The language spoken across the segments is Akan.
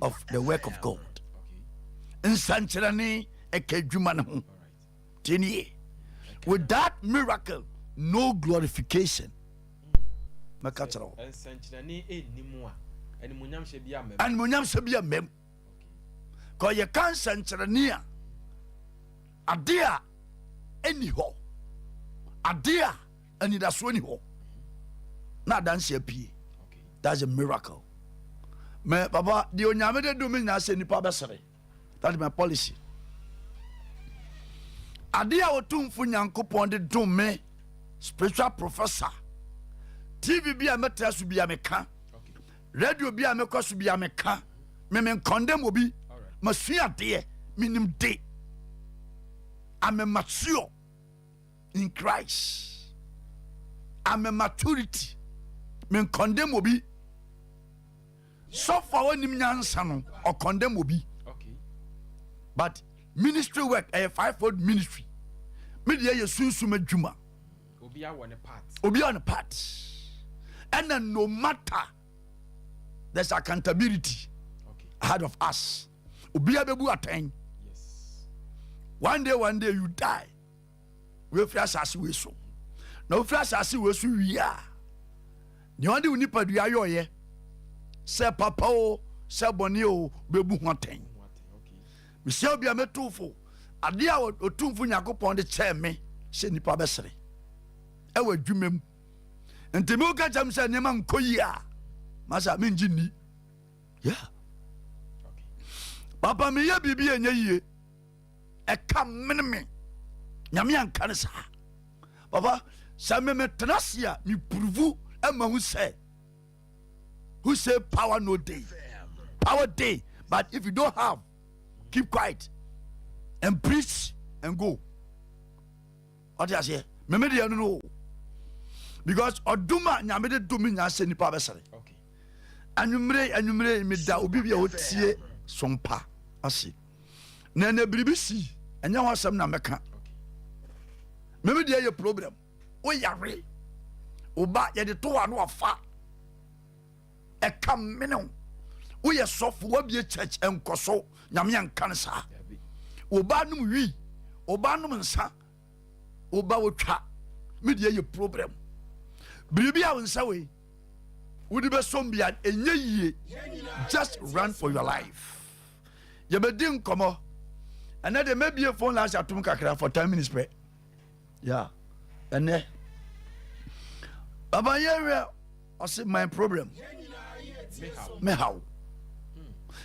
Of the work of God. Nsɛnkyerɛnne ɛka adwuma no ho. Tie nie. Without miracle, no glorification. Mɛka kyerɛ wo. Nsɛnkyerɛnne ɛnni mu a, animuonyamhyɛ bi amma mu. Animuonyamhyɛ bi amma mu. Kɔ yɛka nsɛnkyerɛnne a, ade a ɛnni hɔ, ade a anidasoɔ ni hɔ, na adanse apue. That's a miracle. Mɛ papa, deɛ Onyame de dum nyinaa sɛ nipa bɛsere. That is my policy. Ade a Otumfo Nyankopɔn de dom me, spiritual professor, TV bi a mɛtra so bi a meka, radio bi a mɛkɔ so bi a meka, me me nkɔndɛm obi, masua adeɛ, menim de. I'm a mature in Christ. I'm a maturity. Me nkɔndɛm obi. Sɔfo a onim nyansa no, ɔkɔndɛm obi. But ministry work ɛyɛ fivefold ministry. Me deɛ yɛ sunsum adwuma. Obi awɔ ne part. Obi awɔ ne part. Ɛna no matter, there's accountability ahead of us. Obi abɛbu atɛn. One day, one day you die. Wefiri asase wei so. Na wofiri asase wei so wie a, nea ɔde wo nipadua yɔɔyɛ, sɛ papa o, sɛ bɔne o, bɛbu ho atɛn. Mehyia obi a mɛtu fo. Adeɛ a Otumfo Nyankopɔn de kyɛɛ me sɛ nipa bɛsere ɛwɔ adwuma mu. Nti me woka kyɛm sɛ nneɛma nkɔ yie a, masa mengye nni. Yeah. Papa, meyɛ biribi a ɛnyɛ yie. Ɛka mene me. Nyame anka ne saa. Papa, sɛ me metena ase a, me prove ama hu sɛ who say power no dey. Power dey, but if you don't have, keep quiet and preach and go. Ɔte aseɛ, meme deɛ no no, because ɔdom a Nyame de dom me nyinaa sɛ nipa bɛsere. Anwummere anwummere meda obi bi a ɔtie sompa ase na ɛnɛ biribi si, ɛnyɛ ho asɛm na mɛka. Meme deɛ yɛ problem, woyare woba yɛde to hɔ a na wafa ɛka mene wo. Woyɛ sɔfo, woabie church, ɛnkɔ so. Nyame anka no saa. Woba nom wi, woba nom nsa, woba wotwa. Me deɛ yɛ problem, biribi a wo nsa wei wode bɛsɔm bia ɛnyɛ yie, just run for your life. Yɛbɛdi nkɔmmɔ ɛnɛ de mɛbie phone lines atom kakra for 10 minutes pɛ. Yeah, ɛnɛ baba yɛhwɛ ɔse my problem, me haw.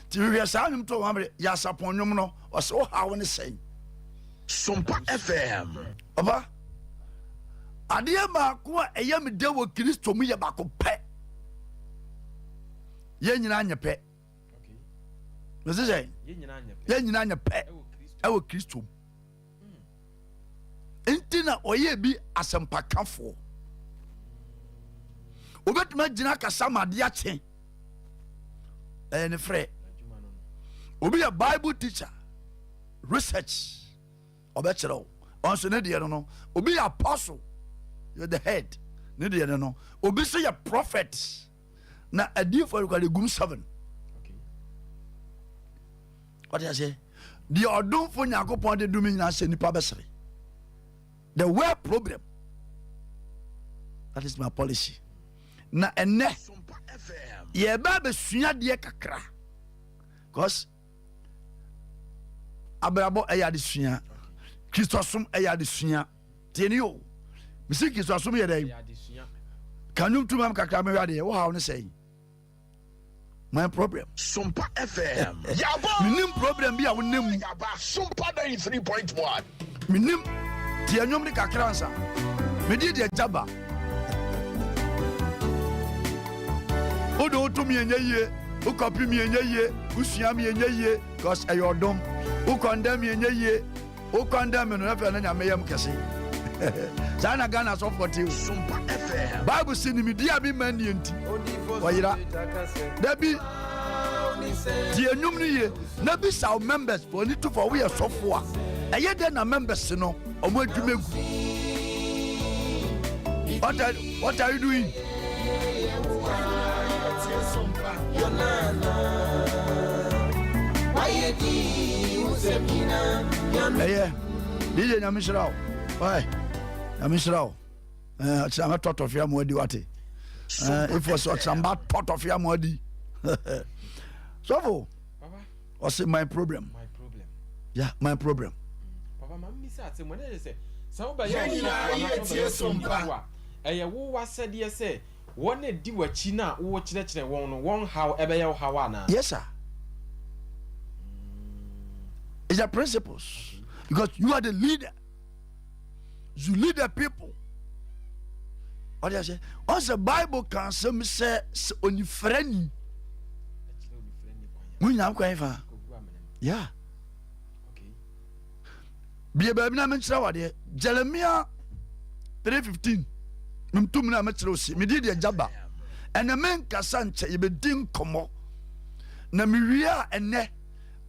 Nti hwehwɛ saa nnwom to wɔn yɛ asapɔn nnwom no, ɔsɛ wo haw ne sɛn. Sompa FM. Papa, adeɛ baako a ɛyɛ me dɛ wɔ Kristo mu yɛ baako pɛ. Yɛn nyinaa nyɛ pɛ. Mese sɛ yɛn nyinaa nyɛ pɛ ɛwɔ Kristo mu. Nti na ɔyɛ bi asɛmpakafoɔ. Obɛtumi agyina kasa ma adeɛ akye. Ɛyɛ ne frɛ. Obi yɛ Bible teacher, research, ɔbɛkyerɛ wo. Ɔnso ne deɛ no, obi yɛ apostle, yɛ the head, ne deɛ no. Obi nso yɛ prophet. Na adiifoɔ rekwade gum seven. Ɔte aseɛ, deɛ ɔdomfo Nyankopɔn de dome nyinaa sɛ nipa bɛsere. The word problem, that is my policy. Na ɛnɛ yɛba abɛsua adeɛ kakra, cause abrabɔ ɛyɛ adesua, Kristosom ɛyɛ adesua. Tie ni o, mesi Kristosom yɛ dɛn? Ka nnwom tu mam kakra mehwɛ adeɛ. Wo haw ne sɛn? My problem. Sompa FM. Menim problem bi a wonam mu. Sompa 93.1. Menim. Tie nnwom ne kakra nsa. Mede deɛ gyaba. Wode woto mi ɛnyɛ yie, wokɔpe mi ɛnyɛ yie, wosua mi ɛnyɛ yie, cause ɛyɛ ɔdom. Wokɔndɛ mi ɛnyɛ yie, wokɔndɛ mi no ɛfɛ no Nyame yam kɛse. Saa na Ghana sɔfoɔ te o. Sompa FM. Bible si nimdeɛ a bi ma nnie nti ɔyera. Dabi, tie nnwom no yie na bisa wo members fo ani to fo. Woyɛ sɔfo a, ɛyɛ dɛn na members no ɔmo adwuma gu? What are you doing? Ɛyɛ DJ, Nyame hyira wo. Ɔyɛ Nyame hyira wo. Ɔkyerɛ mɛtɔ tɔfe ama adi, wate? Ifo sɛ ɔkyerɛ mba tɔ tɔfe ama adi. Sɔfo ɔse my problem. Yeah, my problem. Papa, ma mmisa ase mo ne sɛ wobɛyɛ ɔsɔfo anaa a, ɛyɛ wo wasɛdeɛ sɛ wɔn a di w'akyi no a wokyerɛkyerɛ wɔn no, wɔn haw ɛbɛyɛ wo haw anaa? Yes sir, it's the principles, because you are the leader, you lead the people. Ɔde ase ɔsɛ Bible kan asɛm sɛ onifrɛni mo nyinaa kwan fa ya bie baabi na menkyerɛ wadeɛ. Jeremia 3:15 memtum na mekyerɛ wo se mede deɛ gya ba ɛnɛ menkasa nkyɛ, yɛbɛdi nkɔmmɔ na mewie a, ɛnɛ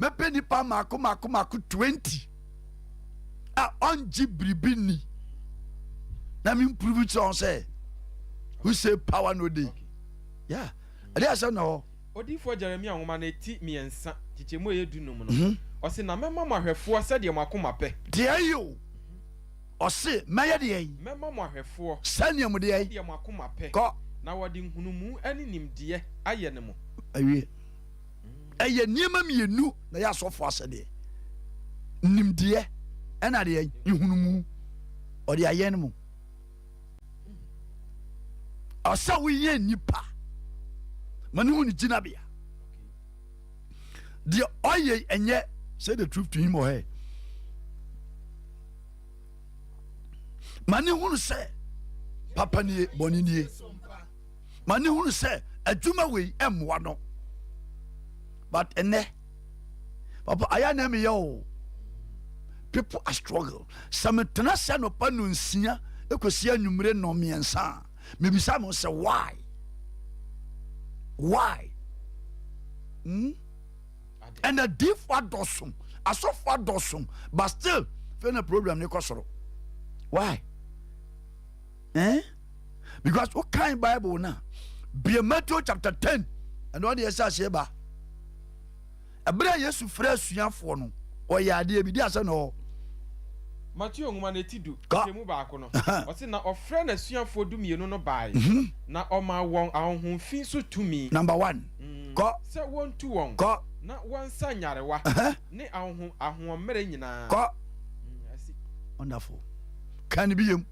mɛpɛ nipa maako maako maako 20 a ɔngye biribi ni na memprove kyerɛ wɔn sɛ who say power no dey. Yeah, ɛde asɛm na hɔ. Odiyifoɔ Jeremia nwoma no eti 3 kyekyɛmu a ɛyɛ 15 no, ɔse, "Na mɛma mo ahwɛfoɔ sɛdeɛ mo akoma pɛ." Deɛ yi o, ɔse mɛyɛ deɛ yi. Mɛma mo ahwɛfoɔ sɛnea mo deɛ yi sɛdeɛ mo akoma pɛ. Kɔ. Na wɔde nhunumu ne nimdeɛ ayɛ ne mo. Awie, ɛyɛ nneɛma mmienu na yɛ asɔfo asɛdeɛ: nimdeɛ ɛna deɛ nhunumu ɔde ayɛ no mu. Ɔsɛ woyɛ nipa ma ne hu ne gyinabea deɛ ɔyɛ ɛnyɛ. Say the truth to him or her ma ne hunu sɛ papa nie, bɔne nie, ma ne hunu sɛ adwuma wei ɛmmoa no. But ɛnɛ papa, ayɛ na meyɛ o, people are struggle. Sɛ metena sɛ nɔpa no 6 ɛkɔsi anwummere nnɔ 3 a, mebisa mo sɛ why? Ɛna diifo adɔso, asɔfo adɔso, but still fɛ na problem ne kɔ soro. Why, eh? Because wo kan Bible na bie Matthew chapter 10, ɛna ɔde ɛsɛ aseɛ ba. Ɛberɛ a Yesu frɛ asuafoɔ no, ɔyɛ adeɛ bi di asɛ na ɔ Mateo nwoma no eti 10 Ka. Mu 1 no, ɔse, na ɔfrɛ n'asuafoɔ 12 no bae, na ɔmaa wɔn ahonhomfi so tumi Number one. Kɔ. Sɛ wɔntu wɔn Kɔ. na wɔnsa nyarewa ne ahoho ahoɔmmerɛ nyinaa. Kɔ. Asi. Wonderful. Kan bi yam.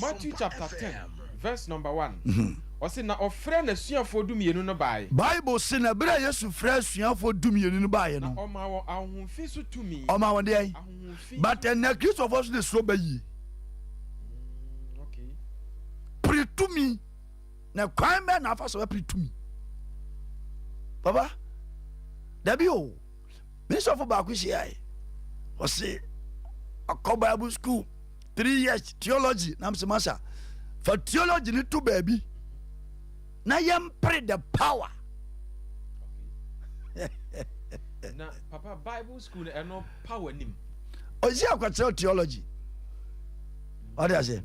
Matthew chapter 10 verse number 1, ɔse, na ɔfrɛ n'asuafoɔ 12 no bae. Bible se na berɛ a Yesu frɛ asuafoɔ 12 no baeɛ na no, ɔmaa wɔn ahonhomfi so tumi. Ɔma wɔn deɛ? Ahonhomfi. But ɛnɛ Kristofoɔ so de suro bɛyie. Pere tumi na kwan bɛɛ na afa so bɛpere tumi. Papa, dabi o, me sɔfo baako hyiae, ɔse ɔkɔ Bible school 3 years, theology. Na mese, masa, fa theology ne to baabi na yɛmpere the power. Na papa, Bible school no, ɛno power nim? Ɔsi akwakyerɛ theology, ɔde ase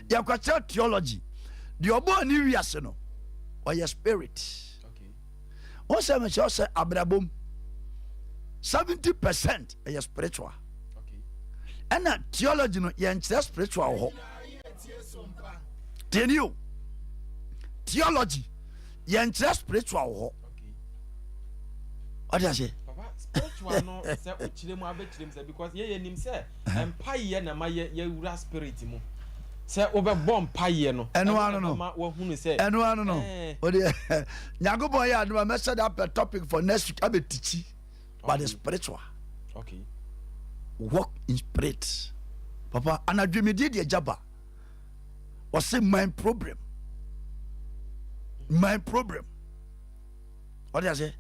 yɛkwakyerɛ theology deɛ ɔbɔɔ ne wiase no, ɔyɛ spirit. Wɔn sɛ mekyerɛ sɛ abrabom 70% ɛyɛ spiritual, ɛna theology no yɛnkyerɛ spiritual wɔ hɔ. Tiɛni o, theology yɛnkyerɛ spiritual wɔ hɔ. Ɔde ase. Papa, spiritual no, sɛ wokyerɛ mu abɛkyerɛ mu sɛ, because yɛyɛ nim sɛ mpayɛ na ma yɛ yɛwura spirit mu, sɛ wobɛbɔ mpayɛ no, ɛno ano no ma wahunu sɛ ɛno ano no. Ɔde Nyankopɔn yɛ adoma, mɛsɛ da apɛ topic for next week abɛtikyi, but the spiritual work in spirit. Papa, anadwo medie deɛ gya ba, ɔse my problem, my problem. Ɔde ase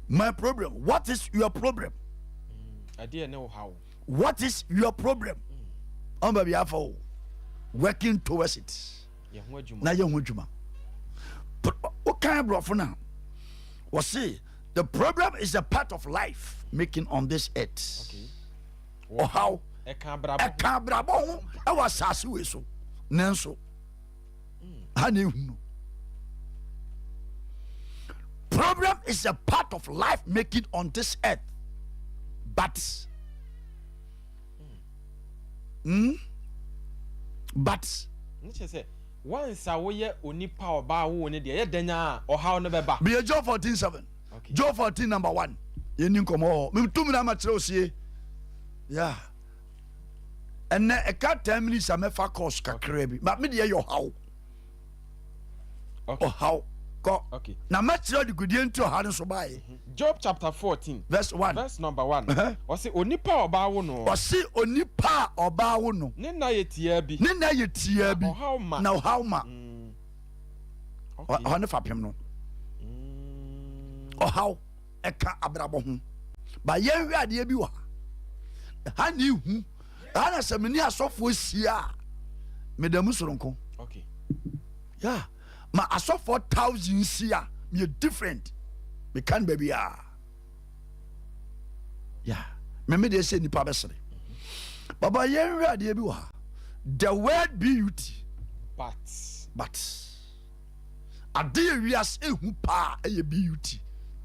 my problem. What is your problem? Ɛdeɛ ne wo haw? What is your problem? Ɔn baabi afa o, working towards it. Yɛ ho adwuma. Na yɛ ho adwuma. Wokan aborɔfo no a, wɔse the problem is a part of life making on this earth. Ɔhaw ɛka abrabɔ ho. Ɛka abrabɔ ho ɛwɔ asase wei so, nanso ha na ehu no. Problem is a part of life making on this earth. But But. Ne kyerɛ sɛ once a woyɛ onipa a ɔbaa woo ne deɛ ɛyɛ dɛn a ɔhaw no bɛba. Bie Job 14:7. Okay. Job 14 number 1. Yɛnni nkɔmmɔ hɔ. Metu mi na makyerɛ osie. Yeah. Ɛnɛ ɛka 10 minutes a mɛfa course kakra bi. But me deɛ yɛ ɔhaw. Okay. Ɔhaw. Kɔ. Okay. Na mɛkyerɛ degudeɛ nti ɔhaw no so baeɛ. Job chapter 14. Verse 1. Verse number 1. Ɔse onipa a ɔbaa wo no. Ɔse onipa a ɔbaa wo no. Ne nna yɛ tiaa bi. Ne nna yɛ tiaa bi. Na ɔhaw ma. Na ɔhaw ma. Okay. Ɔhɔ ne fapem no. Ɔhaw ɛka abrabɔ ho. Ba yɛnhwɛ adeɛ bi wɔ ha. Ha ne ihu. Ha na sɛ me ne asɔfoɔ hyia a, meda mu soronko. Okay. Yeah. Ma asɔfoɔ thousand hyia, meyɛ different. Meka no baabi a. Yeah. Me me deɛ sɛ nipa bɛsere. Baba yɛnhwɛ adeɛ bi wɔ ha. The word beauty. But. But. Ade yɛ wiase ehu paa ɛyɛ beauty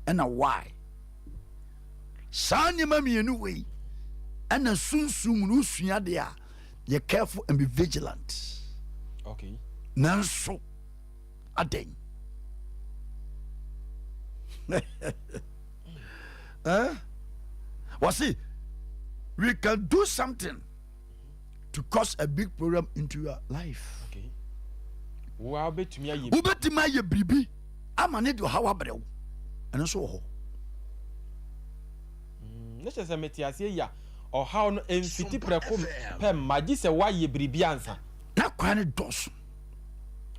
ɛna why. Saa nneɛma mmienu wei ɛna sunsun mu no wosua adeɛ a yɛ careful and be vigilant. Okay. Nanso adɛn? Eh? Wɔsi we can do something to cause a big problem into your life. Okay. Wa wobɛtumi ayɛ. Wobɛtumi ayɛ biribi ama ne de ɔhaw abrɛ wo. Ɛno nso wɔ hɔ. Ne kyerɛ sɛ mete aseɛ yi a ɔhaw no mfiti prɛko pɛ mma gye sɛ woayɛ biribi ansa. Na kwan no dɔɔso.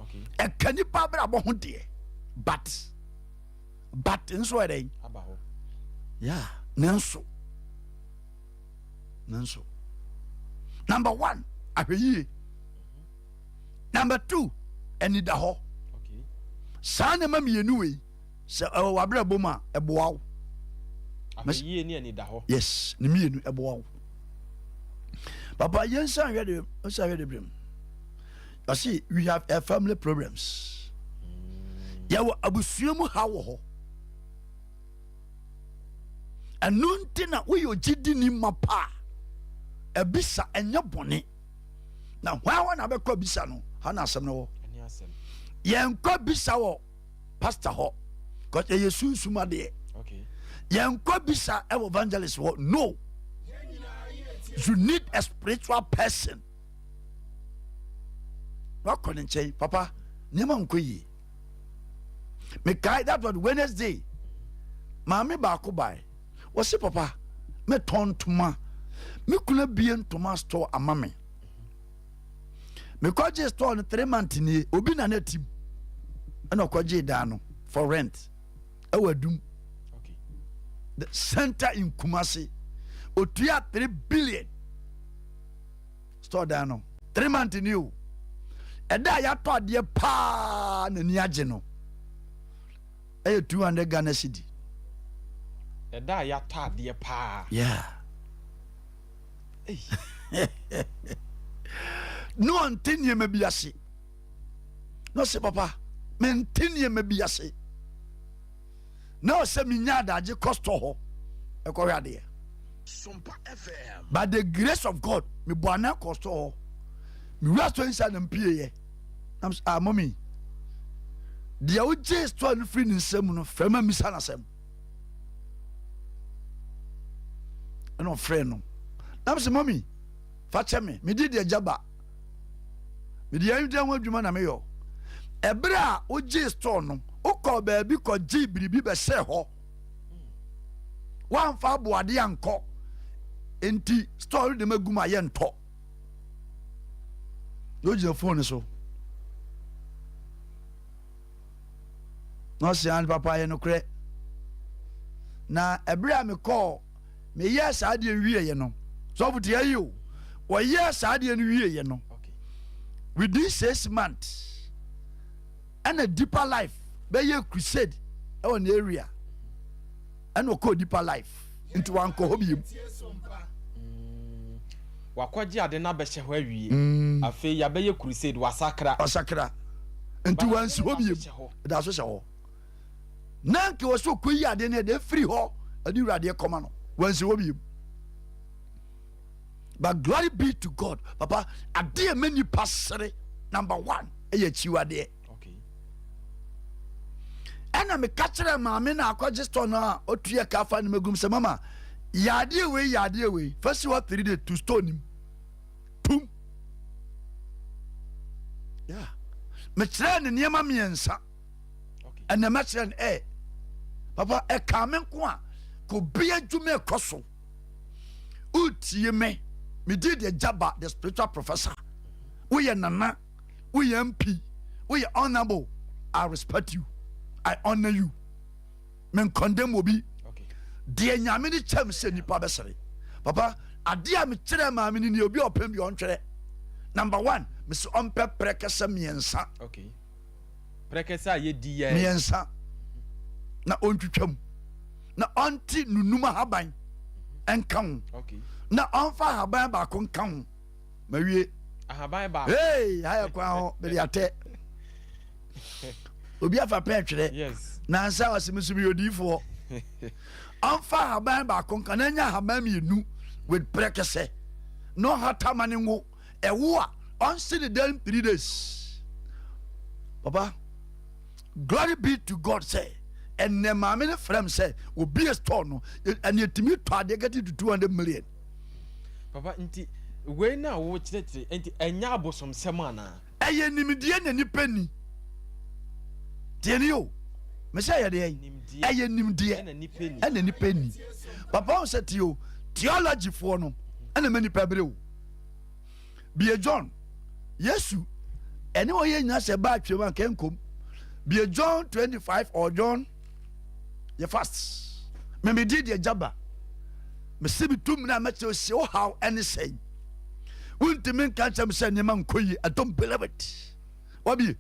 Okay. Ɛka nipa abrabɔ ho deɛ but but nso ɛdɛn? Aba hɔ. Yeah, nanso nanso number one ahwɛyie, number two anida hɔ. Okay. Saa nneɛma mmienu wei sɛ ɛwɔ w'abrabɔ mu a ɛboa wo. Ahwɛyie ne anida hɔ. Yes, ne mmienu ɛboa wo. Papa yɛn nsa ahwɛ de nsa ahwɛ de brem. Ɔsi we have a family problems. Yɛwɔ abusua mu ha wɔ hɔ. Ɛno nti na woyɛ ogyidini ma pa a ɛbisa ɛnyɛ bɔne. Na hwan hɔ na bɛkɔ bisa no? Ha na asɛm no wɔ. Ɛne asɛm. Yɛnkɔ bisa wɔ pastor hɔ. Cause ɛyɛ sunsum adeɛ. Okay. Yɛnkɔ bisa ɛwɔ evangelist hɔ. No. You need a spiritual person. Wakɔ ne nkyɛn, papa, nneɛma nkɔ yie. Mekae that was Wednesday. Maame baako bae. Wɔse papa, mɛtɔn ntoma. Me kunu abie ntoma store ama me. Mekɔgye store no 3 months nie, obi na na tim. Ɛna ɔkɔgye dan no for rent. Ɛwɔ Adum. Okay. The center in Kumasi. Otua 3 billion. Store dan no. 3 months ni o. Ɛda a yɛatɔ adeɛ paa n'ani agye no. Ɛyɛ 200 Ghana cedi. Ɛda a yɛatɔ adeɛ paa. Yeah. Ne ɔnte nneɛma bi ase. Na ɔsɛ papa, mente nneɛma bi ase. Na ɔsɛ menya adagye kɔ store hɔ ɛkɔhwɛ adeɛ. Sompa FM. By the grace of God, mebɔ anan kɔ store hɔ. Mewura store inside na mpieeɛ. Na mesɛ, ah, mommy, deɛ wogye store no firi ne nsam no, frɛ ma misa n'asɛm. Ɛna ɔfrɛ no. Na mesɛ, mommy, fa kyɛ me, mede deɛ gya ba. Mede yɛn ho adwuma na meyɔ. Ɛberɛ a wogye store no, wokɔ baabi kɔgye biribi bɛhyɛ hɔ. Woamfa aboade ankɔ. Enti store no de ma gu mu a yɛntɔ. Na ogyina phone so. Na ɔse, papa yɛ nokorɛ. Na ɛberɛ a mekɔɔ meyɛɛ saa adeɛ wieɛ no, sɔfo tie yi o, wɔyɛɛ saa adeɛ no wieɛ no, Okay. within 6 months, ɛna Deeper Life bɛyɛ crusade ɛwɔ ne area, ɛna ɔkɔɔ Deeper Life, nti wankɔ hɔ biem. Wakɔgye ade no abɛhyɛ hɔ awie. Afei yɛabɛyɛ crusade, wasakra. Wasakra. Nti wansi hɔ biem. Ɛda so hyɛ hɔ. Na nka wɔ sɛ ɔkɔyi adeɛ no ɛde firi hɔ ɛde wuradeɛ kɔma no. Wansi hɔ biem. But glory be to God, papa, adeɛ mɛ nipa sere number one ɛyɛ akyiwadeɛ. Ɛna meka kyerɛ maame na akɔgye store no a ɔtua ka fa no magum sɛ mama yɛ adeɛ wei, yɛ adeɛ wei, fa si hɔ 3 days to store nim tum. Yeah, mekyerɛ ne nneɛma mmiɛnsa. Ɛnna mɛkyerɛ no ɛ papa, ɛka me nko a kò bi adwuma ɛkɔ so. Wotie me, medi deɛ Gyaba the Spiritual Professor. Woyɛ nana, woyɛ MP, woyɛ honourable, I respect you, I honour you. Men condemn obi. Deɛ Nyame ne kyɛm sɛ nipa bɛsɛre, papa, adeɛ a mekyerɛ maame no nie. Obi a ɔpɛn bi ɔntwerɛ. Number one, mesɛ ɔmpɛ prɛkɛsɛ mmiɛnsa. Okay, prɛkɛsɛ a yɛdi yɛ. Mmiɛnsa na ɔntwitwa mu na ɔnte nunum ahaban ɛnka ho. Na ɔmfa ahaban baako nka ho. Mawie. Ahaban baako. Hey, hayɛ kwan hɔ mede atɛ obi afa pɛn twerɛ. Nansa ɔsɛ me so meyɛ odiyifoɔ. Ɔmfa ahaban baako nka na anya ahaban mmienu with prɛkɛsɛ na ɔhata ma ne ngo ɛwo a ɔnse ne dan 3 days. Papa, glory be to God sɛ ɛnɛ maame no frɛ m sɛ obi store no ɛne ɛtumi tɔ adeɛ getting to 200 million. Papa, nti wei na wokyerɛkyerɛ nti ɛnyɛ abosomsɛm anaa? Ɛyɛ nimdeɛ na nipa ni tie ni o. Mesɛ yɛ deɛ Nimdeɛ. Ɛyɛ nimdeɛ. Ɛna nipa ni. Ɛna nipa ni, papa, wɔn sɛ tie o, theology foɔ no ɛna mɛ nipa bere o bie. John, Yesu ɛne wɔn yɛ nyina sɛ baa twɛm a nkɛnkom bie. John 25 or John yɛ fast. Mɛmɛ di deɛ Gyaba mɛsi bi tum na mɛkyerɛ si o haw ɛne sɛn. Wuntumi nka nkyɛn sɛ nneɛma nkɔ yie. I don't believe it. Wabi.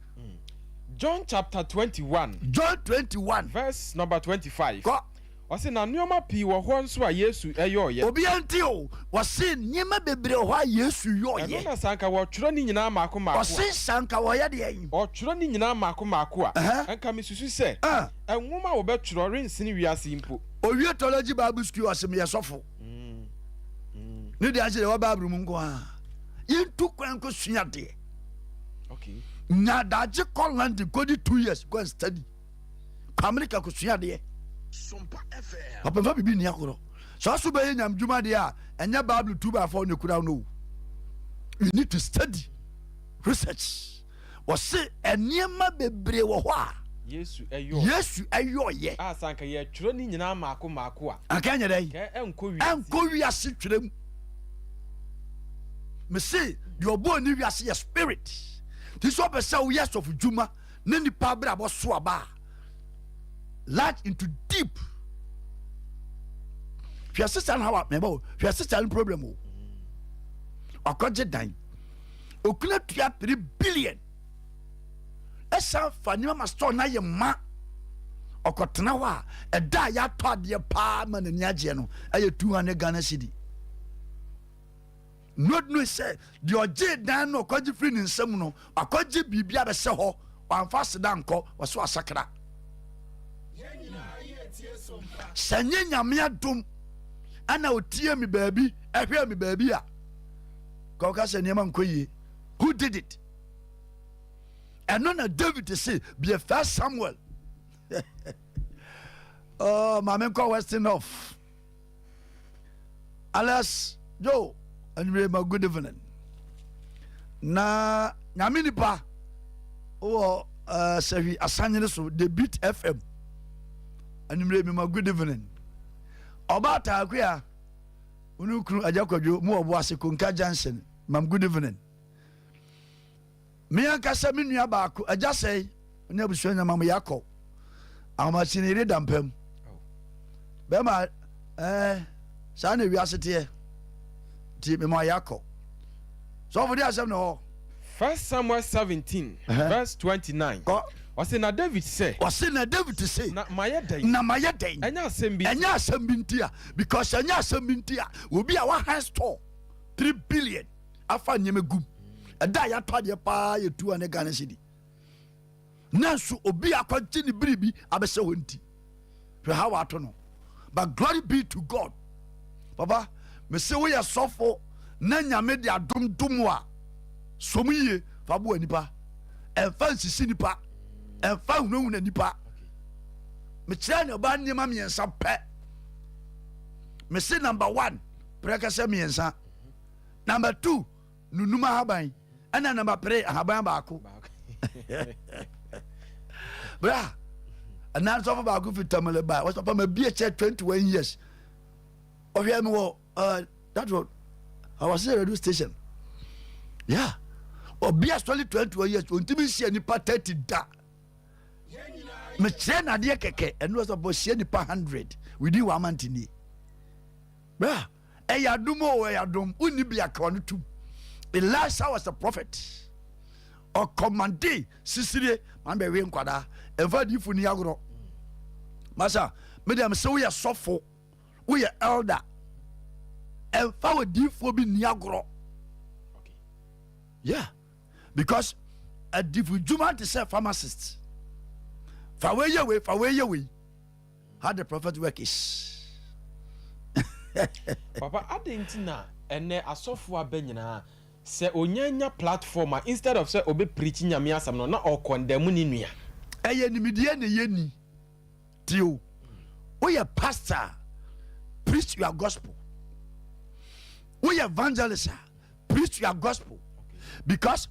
John chapter 21. John 21. Verse number 25. Kɔ. Ɔse na nneɛma pii wɔ hɔ nso a Yesu ɛyɔɔyɛ. Obiara nti o, wɔse nneɛma bebree wɔ hɔ a Yesu ɛno yɔɔyɛ. Na sanka wɔtwerɛ ne nyinaa maako maako a Ɔse sanka wɔyɛ deɛ yi. Ɔtwerɛ ne nyinaa maako maako a ɛnka mesusu sɛ nwoma a wɔbɛtwerɛ rensene wiase yi mpo. Owie theology Bible school, ɔse meyɛ sɔfo. Ne deɛ ahyɛ deɛ wɔ Bible mu nko a yɛntu kwan kɔ sua adeɛ. Nya adagye kɔ London kɔdi 2 years, go and study. Kɔ America kɔ sua adeɛ. Sompa FM. Papa, mfa biribi nni agorɔ. Sɛ ɔso bɛyɛ nyamdwuma deɛ a, ɛnyɛ Bible 2 by 4 ne kura no o. You need to study, research. Wɔse nneɛma bebree wɔ hɔ a Yesu ɛyɔɔ Yesu ɛyɔɔyɛ a sanka yɛtwerɛ ne nyinaa maako maako a anka nyɛ dɛ kɛ ɛnkɔ wiase. Ɛnkɔ wiase twerɛ mu. Mese deɛ ɔbɔɔ ne wiase yɛ spirit. Nti sɛ ɔpɛ sɛ woyɛ sɔfo dwuma ne nipa abrabɔ so aba a, large into deep. Hwɛ sisa no hawa mɛbɛ o. Hwɛ sisa no problem o. Ɔkɔgye dan, okuna tua 3 billion, ɛsan fa nneɛma ma store na yɛ ma ɔkɔtena hɔ a, ɛda a yɛatɔ adeɛ paa ma n'ani agyeɛ no ɛyɛ 200 Ghana cedi. Not know sɛ deɛ ɔgye dan no, ɔkɔgye firi ne nsam no, akɔgye biribi abɛhyɛ hɔ. Wamfa aseda nkɔ. Wɔso asakra sɛ nye Nyame adom ɛna otie mi baabi, ɛhwɛ mi baabi a kɔka sɛ nneɛma nkɔ yie. Who did it? Ɛno na David se bie First Samuel. Oh, maame nkɔ Western North. Alex Joe, anwummerɛ ma good evening. Na Nyame nipa wɔ Sɛhwi Asanyere so, The Beat FM, anwummerɛ mi ma good evening. Ɔbaa Taakoa wone kunu Agya Kwadwo mu wɔ Boase Konka Junction, mam good evening. Me ankasa me nua baako agya sɛe ne abusua nyama mo yɛakɔ ahomakye ne yere da mpam bɛma saa na ewiase teɛ nti mema yɛakɔ sɔfo de asɛm na hɔ. First Samuel 17 verse 29. Kɔ. Ɔse na David sɛ, Ɔse na David se, na mayɛ dɛn? Na mayɛ dɛn? Ɛnyɛ asɛm bi ɛnyɛ asɛm bi nti a, because ɛnyɛ asɛm bi nti a, obi a wahan store 3 billion afa nneɛma gum, ɛda a yɛatɔ adeɛ paa yɛ 200 Ghana cedi, nanso obi akɔgye ne biribi abɛhyɛ hɔ nti, hwɛ ha wato no. But glory be to God. Papa, mese woyɛ sɔfo. na Nyame de adom dom wo a, sɔ mu yie fa boa nipa. Ɛmfa nsisi nipa, ɛmfa hunahuna nipa. Mekyerɛ ne ɔbaa nneɛma mmiɛnsa pɛ. Mese number one, prɛkɛsɛ mmiɛnsa. Number two, nunum ahaban. Ɛna number three, ahaban baako. Bra, ɛna nsɔfo baako fi Tamale ba, wɔsɛ papa ma bi ɛkyɛ 21 years. Ɔhwɛ mi wɔ that was our radio station. Yeah. Obi asɔre 21 years, ontimi nhyia nipa 30 da. Mekyerɛ nadeɛ kɛkɛ, ɛno sɛ bɔ hyia nipa 100 within one month nie. Bra, ɛyɛ adom o, ɛyɛ adom. Wonni bi aka ɔno tum. Elisha was a prophet. Ɔkɔmande sisirie ma no bɛwe nkwadaa. Ɛmfa adiifo ni agorɔ. Masa, medeɛ mesɛ woyɛ sɔfo, woyɛ elder, ɛmfa wɔ diifoɔ bi ni agorɔ. Yeah, because adifo dwuma te sɛ pharmacist. Fa wei yɛ wei, fa wei yɛ wei. How the prophet work is. Papa, adɛn nti na ɛnɛ asɔfo aba nyinaa sɛ onya nya platform a, instead of sɛ obe preach Nyame asɛm no, na ɔkɔndɛmu ne nua? Ɛyɛ nimdeɛ na ɛyɛ ni tio. Woyɛ pastor, preach your gospel. Woyɛ evangelist, preach your gospel, because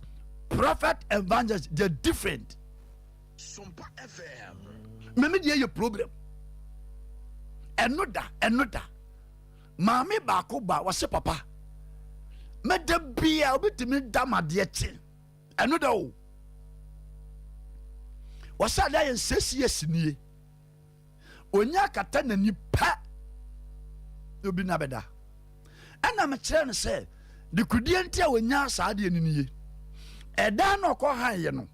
prophet, evangelist, they're different. Sompa FM. Mɛmi deɛ yɛ problem. Ɛno da maame baako ba, wɔsɛ papa, mɛda bia obitumi da ma adeɛ kye. Ɛno da o, wɔsɛ adeɛ ayɛ nsɛsi esi nie, onya akata n'ani pɛ na obi na bɛda. Ɛna mekyerɛ no sɛ dekudie nti a onya saa adeɛ no nie. Ɛdan na ɔkɔ han yɛ no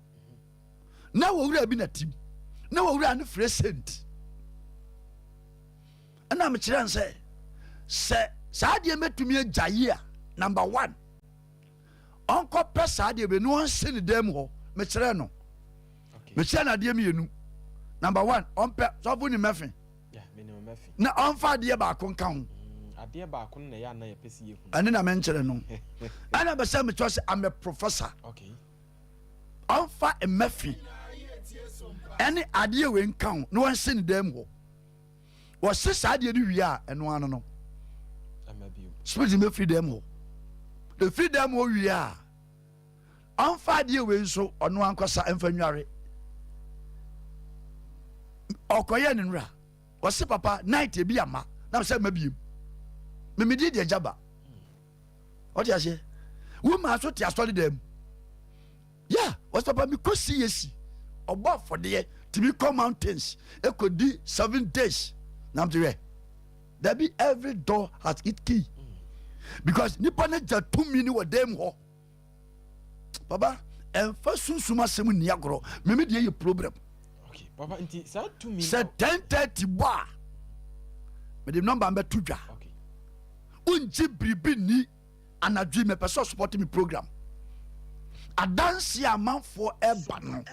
na wɔwura bi na tim na wɔwura no frɛ saint. Ɛna mekyerɛ no sɛ saa adeɛ mɛtumi agya yi a, number one, ɔnkɔpɛ saa adeɛ bi na ɔnhyɛ ne dan mu hɔ. Mekyerɛ no, mekyerɛ no adeɛ mmienu. Number one, ɔmpɛ sɔfo ne mɛfe na ɔmfa adeɛ baako nka ho. Adeɛ baako no na ɛyɛ ana yɛpɛ sɛ yɛhu. Ɛne na menkyerɛ no. Ɛna bɛ sɛ mekyerɛ sɛ I'm a professor. Ɔmfa mmɛfe ɛne adeɛ wei nka ho na wɔnhyɛ ne dan mu hɔ. Wɔse saa adeɛ no wie a, ɛno ano no spirit no bɛfiri dan mu hɔ. Ɛfiri dan mu hɔ wie a, ɔmfa adeɛ wei nso ɔno ankasa ɛmfa nware. Ɔkɔyɛ ne nora, wɔse papa, night ebi ama na sɛ ma biem memedi deɛ gya ba. Ɔte aseɛ, woma so te asɔre dan mu ya. Wɔsɛ papa, mekɔ CAC, ɔbɔ afɔdeɛ, tumi kɔ mountains ɛkɔdi 7 days. Nam te hwɛ dabi, every door has its key, because nipa no gya tumi ni wɔ dan mu hɔ. Papa, ɛmfa sunsum asɛm nni agorɔ. Meme deɛ yɛ problem. Okay papa, nti saa tumi sɛ 10:30 bɔ a, mede number mbɛto dwa. Wongye biribi ni anadwo yi, mepɛ sɛ ɔsupport me program. Adanse a amanfoɔ ɛba no,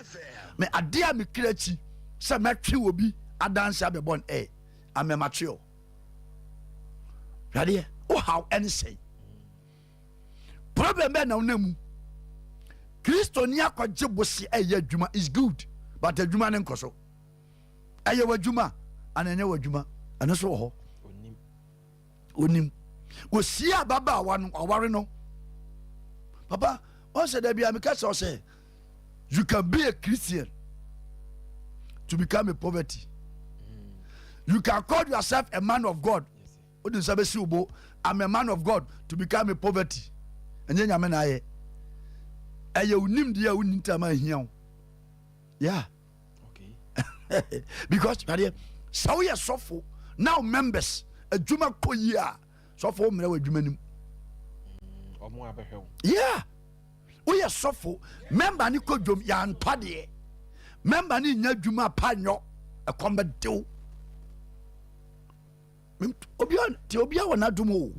me adeɛ a mekira akyi sɛ mɛtwe wɔ bi adanse abɛbɔ no ɛ amɛmatwe o. Hwadeɛ wohaw ɛne sɛn problem bɛɛ na wona mu. Kristoni akɔgye bose ɛyɛ adwuma is good, but adwuma ne nkɔ so. Ɛyɛ w'adwuma ana ɛnyɛ w'adwuma? Ɛno nso wɔ hɔ. Onim wɔsie ababaawa no aware no. Papa, ɔn sɛ dabi a meka sɛ ɔsɛ you can be a Christian to become a poverty. You can call yourself a man of God, wode nsa bɛsi wo bo, "I'm a man of God," to become a poverty. Ɛnyɛ Nyame na ayɛ, ɛyɛ wo nimdeɛ a wonni ntam ahia wo. Yeah, because adeɛ sɛ woyɛ sɔfo now, members adwuma kɔ yie a, sɔfo wo mmerɛ wɔ adwuma nim. Ɔmo abɛhwɛ wo. Yeah, woyɛ sɔfo, member ne kɔ dwom yɛantɔ deɛ, member ne nya adwuma pa nyɔ, ɛkɔm bɛdew obia te. Obia wɔ n'adom o.